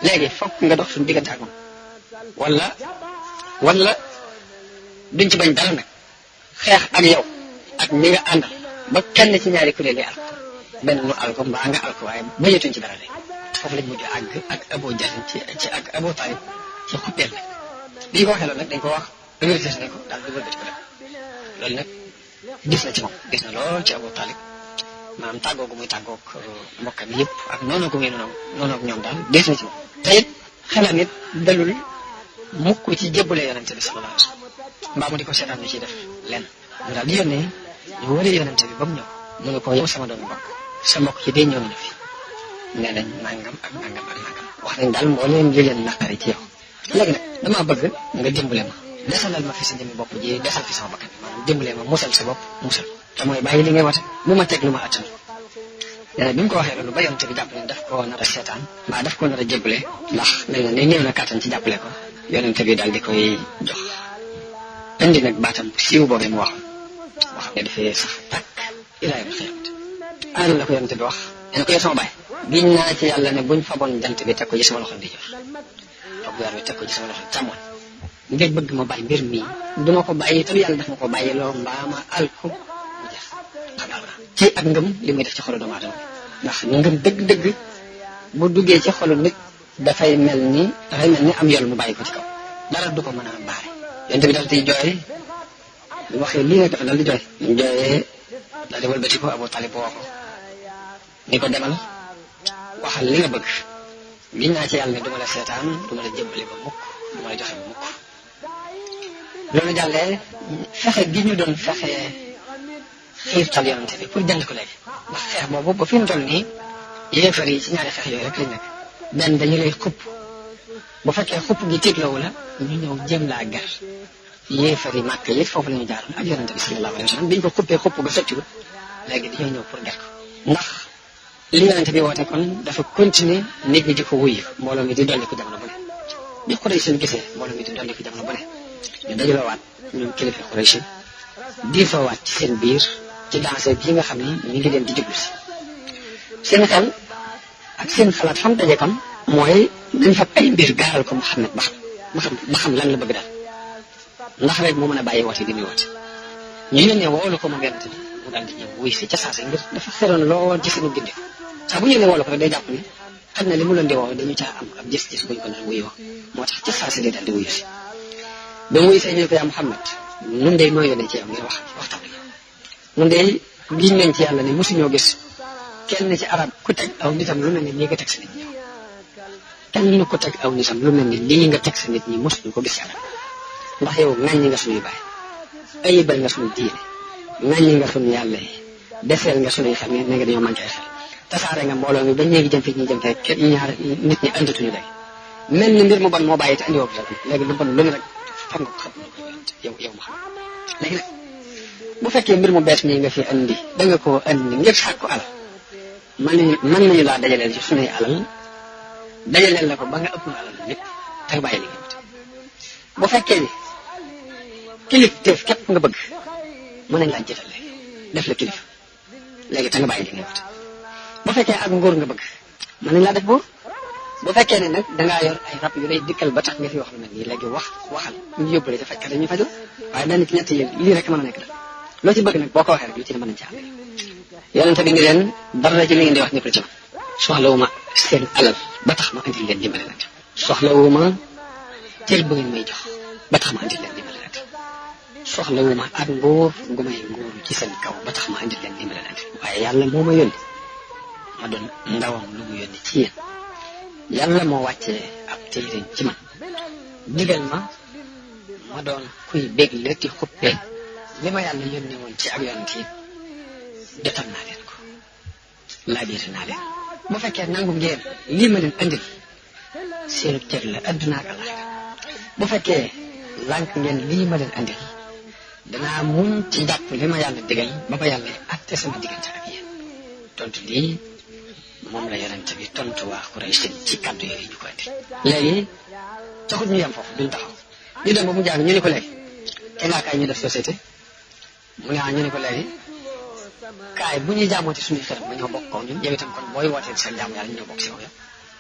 S1: léegi fokk nga dox suñu diggante ak moom wala duñ ci bañ dara nag xeex ak yow ak ñi nga àndal ba kenn ci ñaari kuréel yi alko benn nu alko mbaa nga alko waaye bañatuñ ci dara léegi foofu lañ mujj àgg ak Abu Jahl ci ak Abu Talib ci xuppeel bi bi ñu ko waxee loolu nag dañ ko wax université nañ ko daal di wëlbati ko def loolu nag gis na ci moom gis na lool ci Abu Talib maanaam tàggoo gu muy tàggoog mbokkam yëpp ak noonu gu muy noonu ak ñoom daal gis na ci moom te it xelam it dalul mukk ci jébbale yonente bi sallallahu alayhi wasallam mbaa mu di ko seetaan ñu ciy def lenn mu daal di yónnee ñu wari yonente bi ba mu ñëw mu ne ko yow sama doomu mbokk sa mbokk ci dee ñëw nañu fi nee nañ nangam ak nangam ak nangam wax nañ daal moo leen li leen naqari ci yow léegi nag damaa bëgg nga dimbale ma desalal ma fi sa jëmmi bopp ji desal fi sama bakkan bi maanaam dimbale ma musal sa bopp musal te mooy bàyyi li ngay wate bu ma teg lu ma attan nee na bi mu ko waxee loolu ba yonte bi jàpp ne daf koo nar a seetaan mbaa daf koo nar a jébbale ndax nee na ne néew na kàttan ci jàppale ko yonente bi daal di koy jox indi nag baatam siiw boobee mu waxoon boo xam ne dafay sax tàkk ilaa yawmil qiyaamati ana la ko yonente bi wax nee na ko yow sama baay giñ naa ci yàlla ne buñ faboon jant bi teg ko ci sama loxo di jox toog weer bi teg ko ci sama loxo càmmoñ ngir bëgg ma bàyyi mbir mii duma ko bàyyi te yàlla daf ma ko bàyyi loo mbaa ma alku mu jeex xamal na ci ak ngëm li muy def ci xolu doomu aadama ndax ngëm dëgg-dëgg bu duggee ci xolu nit dafay mel ni am yoon mu bàyyi ko ci kaw dara du ko mën a baare yonte bi daal di jooy bu waxee lii nag dafa daal di jooy ñu jooyee daal di wëlbati ko Abu Talib woo ko ni ko demal waxal li nga bëgg giñ naa ci yàlla ne duma la seetaan duma la jébbali ba mukk duma la joxe ba mukk loolu jàllee fexe gi ñu doon fexe xiirtal yonante bi pour jënd ko léegi ndax xeex boobu ba fi mu toll nii yéefar yi ci ñaari xeex yooyu rek lañ nekk benn dañu lay xupp bu fekkee xupp gi tiitloowu la ñu ñëw jëm laa gar yéefar yi màkk yi foofu la ñu jaaroon ak yonante bi sallallahu alayhi wa sallam biñ ko xuppee xupp ga sottiwut léegi dañoo ñëw pour gar ko ndax li yonente bi woote kon dafa continuer nit ñi di ko wuyu mbooloo mi di dolli ko jamono bu ne bi Quraysh gisee mbooloo mi di dolli ko jamono bu ne ñu dajaloowaat ñoom kilifa Quraysh diisoowaat ci seen biir ci danse bi nga xam ni mi ngi leen di jublu si seen xel ak seen xalaat xam daje kon mooy dañ fa ay mbir gaaral ko Muhammad ba xam lan la bëgg daal ndax rek moo mën a bàyyi woote bi muy woote ñu yónnee woolu ko moom yonente bi mu daal di ñëw wuy si ca saase ngir dafa xeroon lool ci seen gindi saa bu ñu leen woolu ko rek day jàpp ne xam na li mu leen di woo dañu caa am ab gis-gis buñ ko nar wuyoo moo tax ca saase day daal di wuyu si ba mu wuyu see ñu ko yaa Muhammad nun de noo yónnee ci yow ngir waxtaan ak yow nun de giñ nañ ci yàlla ne mosuñoo gis kenn ci arab ku teg aw nitam lu mel ni lii nga teg sa nit ñi kenn ku teg aw nitam lu mel ni lii nga teg sa nit ñi mosuñu ko gis ci arab ndax yow ŋàññi nga suñuy baay ayibal nga suñu diine ŋàññi nga suñu yàlla yi deseel nga suñuy xel ne nga dañoo manqué ay xel tasaare nga mbooloo mi ba ñeegi jëm fi ñi jëm fee kenn ñaar nit ñi andatuñu léegi mel ni mbir mu bon moo bàyyi te andi woo ko léegi lu bon lu ne rek xam nga ko xam yow ma xam léegi nag bu fekkee mbir mu bees nii nga fi andi da nga koo andi ngir sàkku alal mën nañu laa dajaleel ci suñuy alal dajaleel la ko ba nga ëpp na alal lépp te nga bàyyi li nga wute bu fekkee ni kilifteef képp nga bëgg mën nañ laa jëfale def la kilif léegi te nga bàyyi li nga wute bu fekkee ak nguur nga bëgg mën nañ laa def buur bu fekkee ne nag dangaa yor ay rab yu lay dikkal ba tax nga fi wax lu mel nii léegi waxal ñu yóbbale ca fajkat ñu fajal waaye benn ci ñett yi lii rek mën a nekk la loo ci bëgg nag boo ko waxee rek lu ci ne mën nañ ci ànd yonente bi ni leen dara ci li ngeen di wax ñëpp la ci man soxlawuma seen alal ba tax ma andil leen dimbale nag soxlawuma cër bu ngeen may jox ba tax ma andil leen dimbale nag soxlawuma ak nguur gu may nguur ci seen kaw ba tax ma andil leen dimbale nag waaye yàlla moo ma yónni ma doon ndawam lu mu yónni ci yéen yàlla moo wàccee ab téere ci man digal ma
S3: ma doon kuy bégle ti xuppe li ma yàlla yónni woon ci ak yonent yi jotal naa leen ko laabiire naa leen bu fekkee nangu ngeen lii ma leen andil seenu cër la adduna ak alaxira bu fekkee lànk ngeen lii ma leen andil danaa muñ ci jàpp li ma yàlla digal ba ba yàlla atte sama diggante ak yéen tontu lii moom la yonent bi tontu waa Quraysh ci kàddu yooyu ñu ko andi léegi taxut ñu yem foofu duñ taxaw ñu dem ba mu jàng ñu ne ko léegi te ngaa kaay ñu def société mu ne ñu ne ko léegi kaay bu ñuy jaamoo ci suñuy xelam ba ñoo bokk kaw ñun yow itam kon booy wootee sa jaamu yàlla ñoo bokk si kaw yow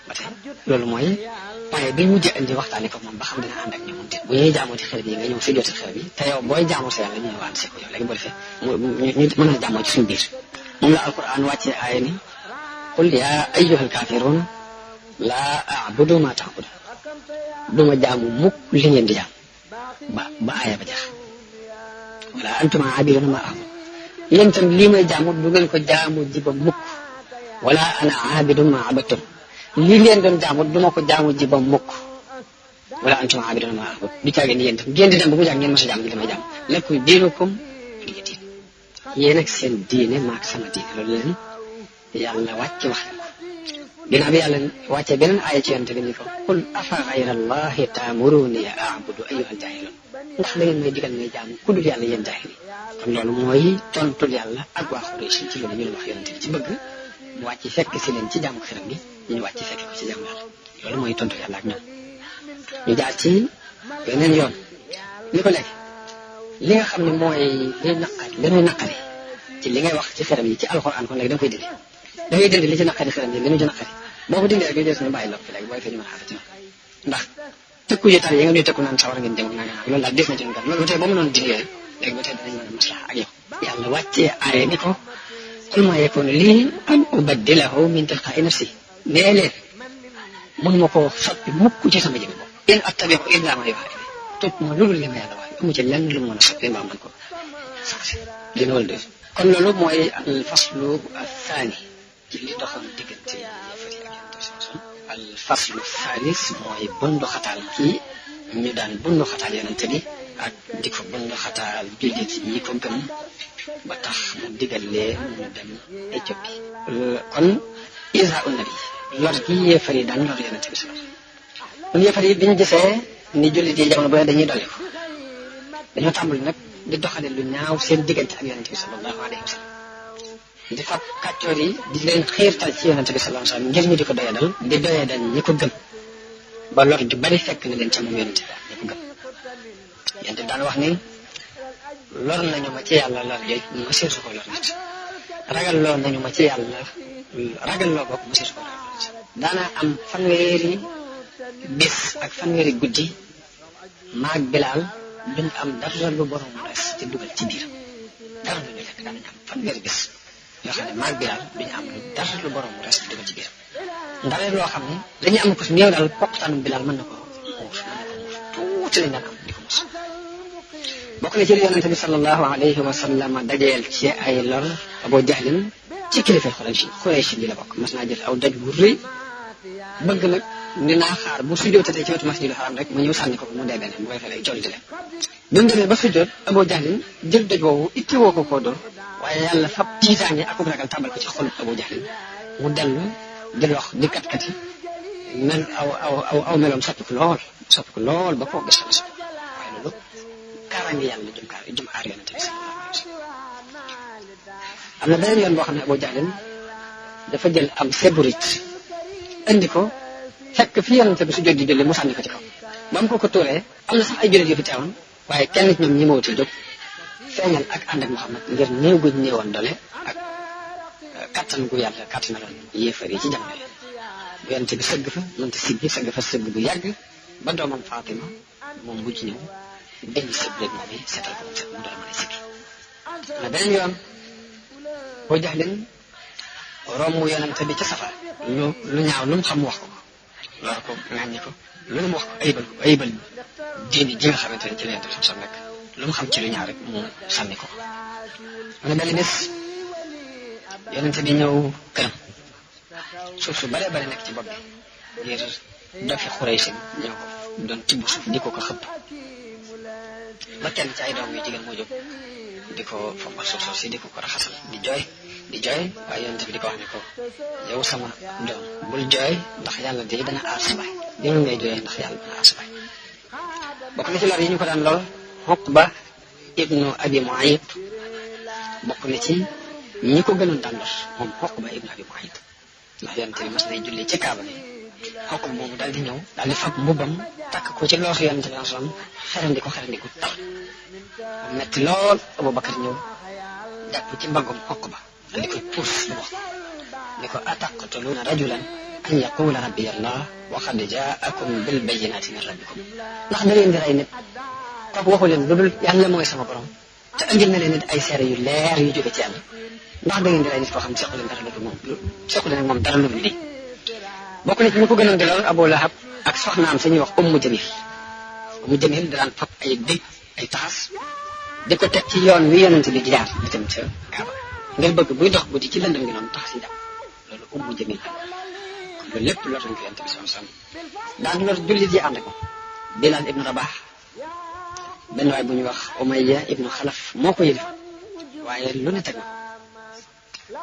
S3: ba tey loolu mooy point bi mujj indi waxtaane ko moom ba xam dina ànd ak ñoom te bu ñuy jaamoo ci xelam yi nga ñëw fi joti xelam yi te yow booy jaamoo sa yàlla ñu ñëw ànd si ko yow léegi boo defee ñu mën a jaamoo ci suñu biir moom la alquran wàccee aaya ni qul yaa ayyuhal kaafiruun laa a'budu maa ta'budu duma jaamu mukk li ngeen di jaam ba aaya ba jeex wala antum aabiduuna maa a'budu yéen itam lii may jaamu du ngeen ko jaamu ji ba mukk wala ana aabidun maa abadtum lii ngeen doon jaamu duma ko jaamu ji ba mukk wala antum aabiduuna maa a'budu du caagee ni yéen itam ngeen di dem ba mu jàng ngeen mos a jaamu li may jaamu lakum diinukum waliya diin yéen ak seen diine maak sama diine loolu leen yàlla wàcc wax ko ginnaaw bi yàlla wàccee beneen aaya ci yonent bi ni ko qul afa ghayra allahi taamuruni a'budu ayyuhal jaahiluun ndax da ngeen may digal may jaamu ku dul yàlla yéen jaahil yi kon loolu mooy tontul yàlla ak waa Quraysh ci loolu ñu leen wax yonent bi ci bëgg mu wàcc fekk si leen ci jaamu xiram gi ñu wàcc fekk ko ci jaamu yàlla loolu mooy tontul yàlla ak ñoom ñu jaar ci beneen yoon ni ko léegi li nga xam ne mooy li naqari ci li ngay wax ci xiram yi ci alxuraan kon léegi da nga koy dindi da ngay dindi li ci naqari xiram yi li ñu ci naqari boo ko dindee rek ñu des ñu bàyyi loolu léegi booy fee ñu mën a xaar ci ndax tëkku yu tar yi nga ñuy tëkku naan sawar ngeen dem nga loolu daal des na ci loolu ba tey ba mu noonu dindee léegi ba tey danañ mën a maslaha ak yow yàlla wàccee aaya ni ko qul maa yakuunu lii an ubaddilahu min tilqaa'i nafsi nee leen mun ma koo soppi mukk ci sama jëmm bopp in attabi'u illaa maa yuuhaa ilayya topp ma lu dul li ma yàlla wax amu ci lenn lu mu mën a soppi mbaa man ko changé dina wala def kon loolu mooy al faslu athani ci li doxoon diggante yéefar yi ak yonent bi sallallahu alayhi wasallam al faslu thalis mooy bundu xataal kii ñu daan bundu xataal yonent bi ak di ko bundu xataal jullit yi ko gëm ba tax mu digal leen ñu dem Éthiopie kon isa nabi lor gi yéefar yi daan lor yonent bi sallallahu alayhi wasallam kon yéefar yi bi ñu gisee ni jullit yi jamono bu ne dañuy dolli ko dañoo tàmbali nag di doxale lu ñaaw seen diggante ak yonent bi sallallahu alayhi wa sallam di fab kàccoor yi di leen xiirtal ci yonent bi sallallahu alayhi wa sallam ngir ñu di ko doyadal di doyadal ñi ko gëm ba lor ju bari fekk na leen ca moom yonent bi ñi ko gëm yonent bi daan wax ni lor nañu ma ci yàlla lor jooy ma seesu ko lor nit ragal loo nañu ma ci yàlla ragal loo bokk ma seesu ko lor nit daanaa am fanweeri bis ak fanweeri guddi maag Bilaal duñ am dara lu borom res te dugal ci biir dara lu ñu lekk daanañ am fanweeri bis yoo xam ne maag Bilaal duñu am lu dara lu borom res te dugal ci biir ndare loo xam ne dañuy am ko néew daal poqtaanu Bilaal mën na ko muus tuuti lañ daan am di ko mos bokk na ci yonente bi sallallahu alayhi wa sallam dajeel ci ay lor Abu Jahlin ci kilifa Quraysh bi la bokk mas naa jël aw daj bu rëy bëgg nag dinaa xaar bu sujjootatee ci wetu masjidul haram rek ma ñëw sànni ko mu dee beneen bu koy fay lay jolli leen bi mu demee ba sujjoot Abu Jahlin jël doj woowu itti woo ko koo dóor waaye yàlla fab tiitaange ak ragal tàmbal ko ci xol Abu Jahlin mu dellu di lox di kat-kati mel aw meloom soppiku lool ba koo gis fa so waaye loolu kaaraange yàlla jum aar yonente bi sallallahu alayhi wa sallam am na beneen yoon boo xam ne Abu Jahlin dafa jël am seburit indi ko fekk fi yonente bi su jot di julli mu sànni ko ci kaw ba mu ko tuuree am na sax ay jullit yu fi teewoon waaye kenn ci ñoom ñi ma wuti jóg feeñal ak ànd ak Muhammad ngir néew gu néewoon doole ak kattan gu yàlla kattanaloon yéefar yi ci jamono yi bu yonente bi sëgg fa mënta siggi sëgg fa sëgg bu yàgg ba doomam Fatima moom mujj ñëw denc sëb rek moom yi seetal ko mu set mu doon mën a siggi na beneen yoon Abu Jahlin romb yonente bi ca safara lu ñaaw lu mu xam wax ko loolu ko ŋàññi ko lu mu wax ko ayibal diini ji nga xamante ne ci la yonente bi sam nekk lu mu xam ci lu ñaaw rek mu sànni ko mu ne benn bés yonente bi ñëw këram suuf su bare bare nekk ci bopp bi ngir dofi Xuraysh ñëw ko doon tibb suuf di ko xëpp ba kenn ci ay doom yu jigéen moo jóg di ko fompal suuf si di ko raxasal di jooy waaye yonent bi di ko wax ne ko yow sama doom bul jooy ndax yàlla de dana aar sa baay yow ngay jooy ndax yàlla dana aar sa baay bokk na ci lor yi ñu ko daan lool Uqba ibnu Abi Muayt bokk na ci ñi ko gënoon daan lor moom Uqba ibnu Abi Muayt ndax yonent bi mas nay julli ci Kaaba bi Uqba moomu daal di ñëw daal di fab mbubbam takk ko ci loosu yonent bi sallam xerandi ko tar metti lool Abubakar ñëw jàpp ci mbaggum Uqba daal di koy puus lu wax ni ko ataqtuluuna rajulan an yaqula rabbi allah wa qad jaakum bil bayyinati min rabbikum ndax da leen di rey nit kooku waxu leen lu dul yàlla mooy sama borom te andil na leen nit ay seere yu leer yu jóge ci yàlla ndax da ngeen di rey nit koo xam ne sequ leen dara lu moom sequ leen ak moom dara lu lii bokk na ci ñu ko gënoon di lool Abu Lahab ak soxnaam sañuy wax Ummu Jamil daan fab ay dëj ay taxas di ko teg ci yoon wi yonent bi jaar di dem ca Kaaba ngir bëgg buy dox guddi ci lëndëm gi noonu taxas yi jàpp loolu Ummu Jamil loolu lépp lor nañ ko yonent bi sallam daan lor jullit yi ànd ko Bilaal ibnu Rabah benn waay bu ñuy wax Umayya ibnu Xalaf moo ko yële waaye lu ne teg na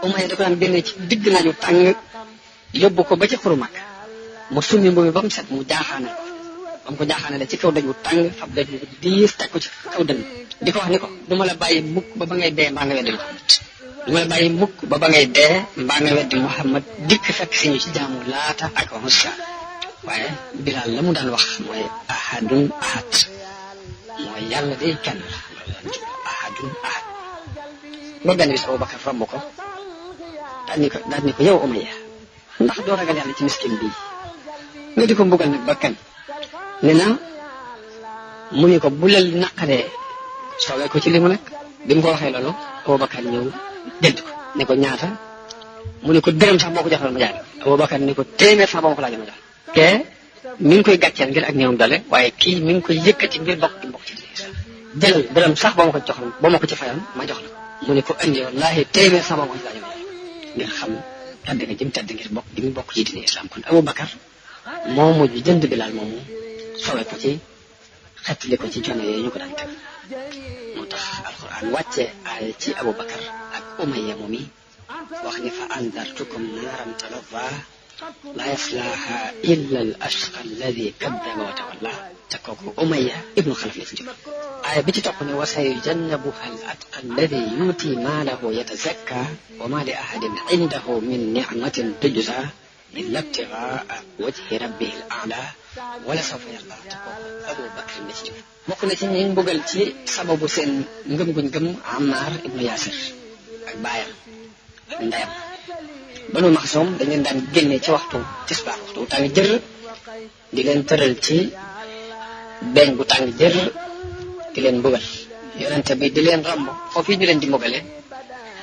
S3: Umayya da ko daan génne ci digg naaju tàng yóbbu ko ba ci xuru Makka mu summi mbubi ba mu set mu jaaxaanal ko ba mu ko jaaxaanale ci kaw daj wu tàng fab daj wu diis teg ko ci kaw dënn di ko wax ni ko du ma la bàyyi mukk ba ba ngay dee mbaa nga weddi Muhammad du ma la bàyyi mukk ba ba ngay dee mbaa nga weddi Muhammad dikk fekk si ñu ci jaamu Laata ak Uzza waaye Bilaal la mu daan wax mooy ahadun ahad mooy yàlla day kenn la ahadun ahad ba benn bis Abubakar romb ko daal ni ko yow Umayya ndax doo ragal yàlla ci miskin bii nga di ko mbugal nag ba kan ne na mu ni ko bu la naqaree soowee ko ci li mu nekk bi mu ko waxee loolu Abubakar ñëw jënd ko ne ko ñaata mu ne ko dërëm sax boo ko joxoon ma jaay Abubakar ne ko téeméer sax boo ma ko laajoon ma jox kee mi ngi koy gàcceel ngir ak néewam dale waaye kii mi ngi koy yëkkati ngir bokk ci jëlal dërëm sax boo ma ko joxoon boo ma ko ci fayoon ma jox la mu ne ko andi wallaahi téeméer sax boo ma ko ci laajoon ma jox ngir xam tàdd nga jëm tàdd ngir bokk di mu bokk ci diine islam kon Abubakar moo mujj jënd Bilaal moomu sowe ko ci xettali ko ci coono yooyu ñu ko daan teg moo tax alquran wàcce aaya ci Abubakar ak Umayya moom yi wax ni fa andartukum naaran talazza la yaslaaha illa al ashqa alladi kaddaba wa tawalla te kooku Umayya ibnu Xalaf la ci jóg aaya bi ci topp ne wa sayujannabuha al atqa alladi yuuti maalahu yatazakka wa ma li ahadin indahu min nicmatin tujza illa ibtigaa wajhi rabbihi al a'la wala sawfa yarda te kooku Abu Bakr la ci jóg bokk na ci ñi mbugal ci sababu seen ngëm guñ gëm Ammar ibnu Yaasir ak baayam ak ndeyam Banu Maxsum dañ leen daan génne ci waxtu tisbaar waxtu tàng jër di leen tëral ci beeñ bu tàng jër di leen mbugal yonente bi di leen romb foofu ñu leen di mbugale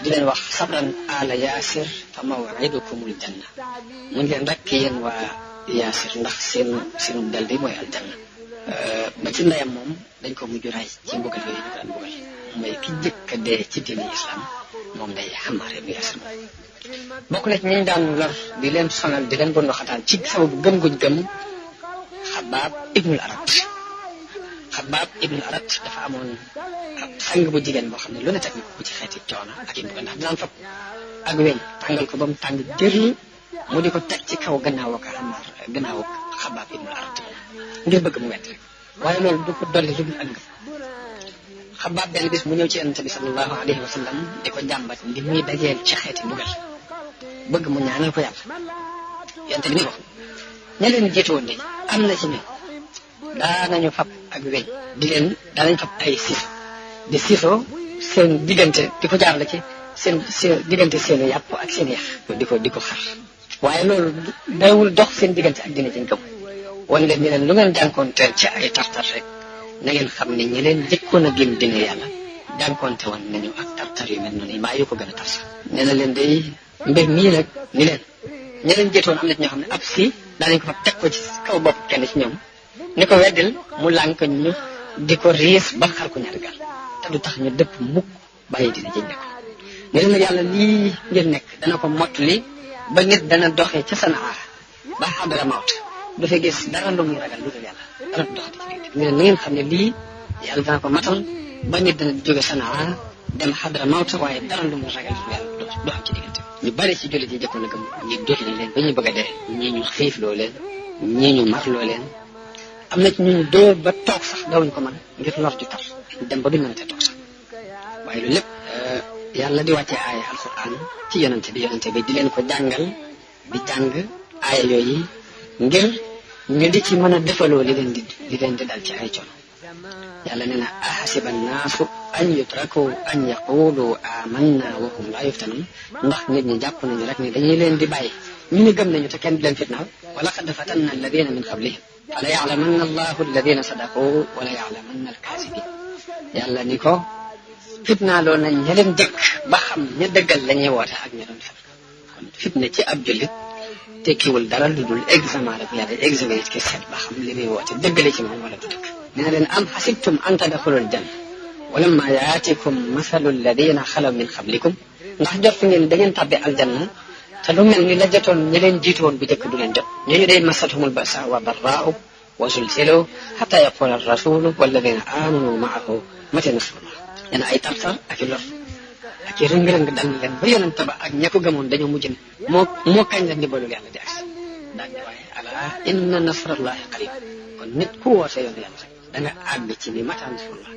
S3: di leen wax sabran ala Yaasir fa maw'idukumul janna mu ngi leen rekk yéen waa Yaasir ndax seenu dal di mooy aljanna ba ci ndeyam moom dañ ko mujj ray ci mbugal yooyu ñu ko daan mbugal mooy ki jëkk a dee ci diine islam moom day Ammar ibnu Yaasir bokk na ci ñu daan lor di leen sonal di leen bon waxataan ci sababu gëm guñ gëm Xabbaab ibnul Arat dafa amoon ab sang bu jigéen boo xam ne lu ne teg na ko ci xeeti coono ak i mbugal ndax dinaan fab ak weñ tàngal ko ba mu tàng jër mu di ko teg ci kaw gannaaw Xabbaab ibnul Arat ngir bëgg mu wet rek waaye loolu du ko dolli lu dul ak ngëm Xabbaab benn bis mu ñëw ci Yonent bi sallallahu alayhi wa sallam di ko jàmbat li muy dajeel ci xeeti mbugal bëgg mu ñaanal ko yàlla Yonent bi ni ko ña leen jiitu woon de am na ci ne daanañu fab ak weñ daanañu fab ay siiso seen diggante di ko jaarale ci seen diggante seen yàpp ak seen yax di ko xar waaye loolu dawul dox seen diggante ak dina ci gëm wan leen ñu leen lu ngeen jànkoonteel ci ay tartar rek na ngeen xam ne ñi leen jëkkoon a gëm dina yàlla jànkoonte woon nañu ak tartar yu mel noonu mbaa yu ko gën a tar sax nee na leen day mbir mii nag ni leen ña leen jëtoon am na ci ñoo xam ne ab si daanañ ko fa teg ko ci kaw bopp kenn ci ñoom ni ko weddil mu lànk ñu di ko riis ba xar ko ñaari gal te du tax ñu dëpp mukk bàyyi dina jëñ ne ko ne leen yàlla lii ngeen nekk dana ko mottali ba nit dana doxee ca Sanaa ba xadara mawt du fa gis dara lu muy ragal lu dul yàlla dana doxati ci biir ne leen na ngeen xam ne lii yàlla dana ko matal ba nit dana jóge Sanaa dem xadra mawt waaye dara lu mu ragal yàlla du am ci diggante ñu bari ci jullit yi jëkkoon a gëm ñi dóor nañ leen ba ñuy bëgg a dee ñii ñu xiif loo leen ñii ñu mar loo leen am na ci ñu dóor ba toog sax dawuñ ko mën ngir lor ju tar dem ba duñ mënate toog sax waaye loolu lépp yàlla di wàccee aaya alquran ci yonente bi di leen ko jàngal di jàng aaya yooyu ngir ñu di ci mën a defaloo li leen di dal ci ay coono yàlla nee na ahasiba annaasu an yutraku an yaqulu amanna wa hum laa yuftanun ndax nit ñi jàpp nañu rek ni dañuy leen di bàyyi ñu ni gëm nañu te kenn du leen fitnaal wa laqad fatanna alladina min qablihim fala ya'lamanna allahu alladina sadaqu wala ya'lamanna alkaasibin yàlla ni ko fitnaaloo nañ ña leen dëkk ba xam ña dëggal la ñuy woote ak ña doon fen kon fitna ci ab jullit tekkiwul dara lu dul examen rek yàlla examen it ki seet ba xam li muy woote dëggale ci moom wala du dëgg nee na leen am xasibtum an tadxulul janna walamma yaatikum masalu alladina xalaw min qablikum ndax jot ngeen da ngeen tàbbi aljanna te lu mel ni la jotoon ñi leen jiitoon bu njëkk du leen jot ñooñu day masathumul basa wa darraau wa zulzilu xata yaqula arrasulu walladina amanu maahu mata nasrullah nee na ay tartar ak i lor ak i rëng-rëng dal leen ba yonente ba ak ña ko gëmoon dañoo mujj ne moo kañ la ndimbalul yàlla di agsi daal ne waaye ala inna nasrallahi qarib kon nit ku woote yoon yàlla rek da nga àgg ci ni mata nasrullah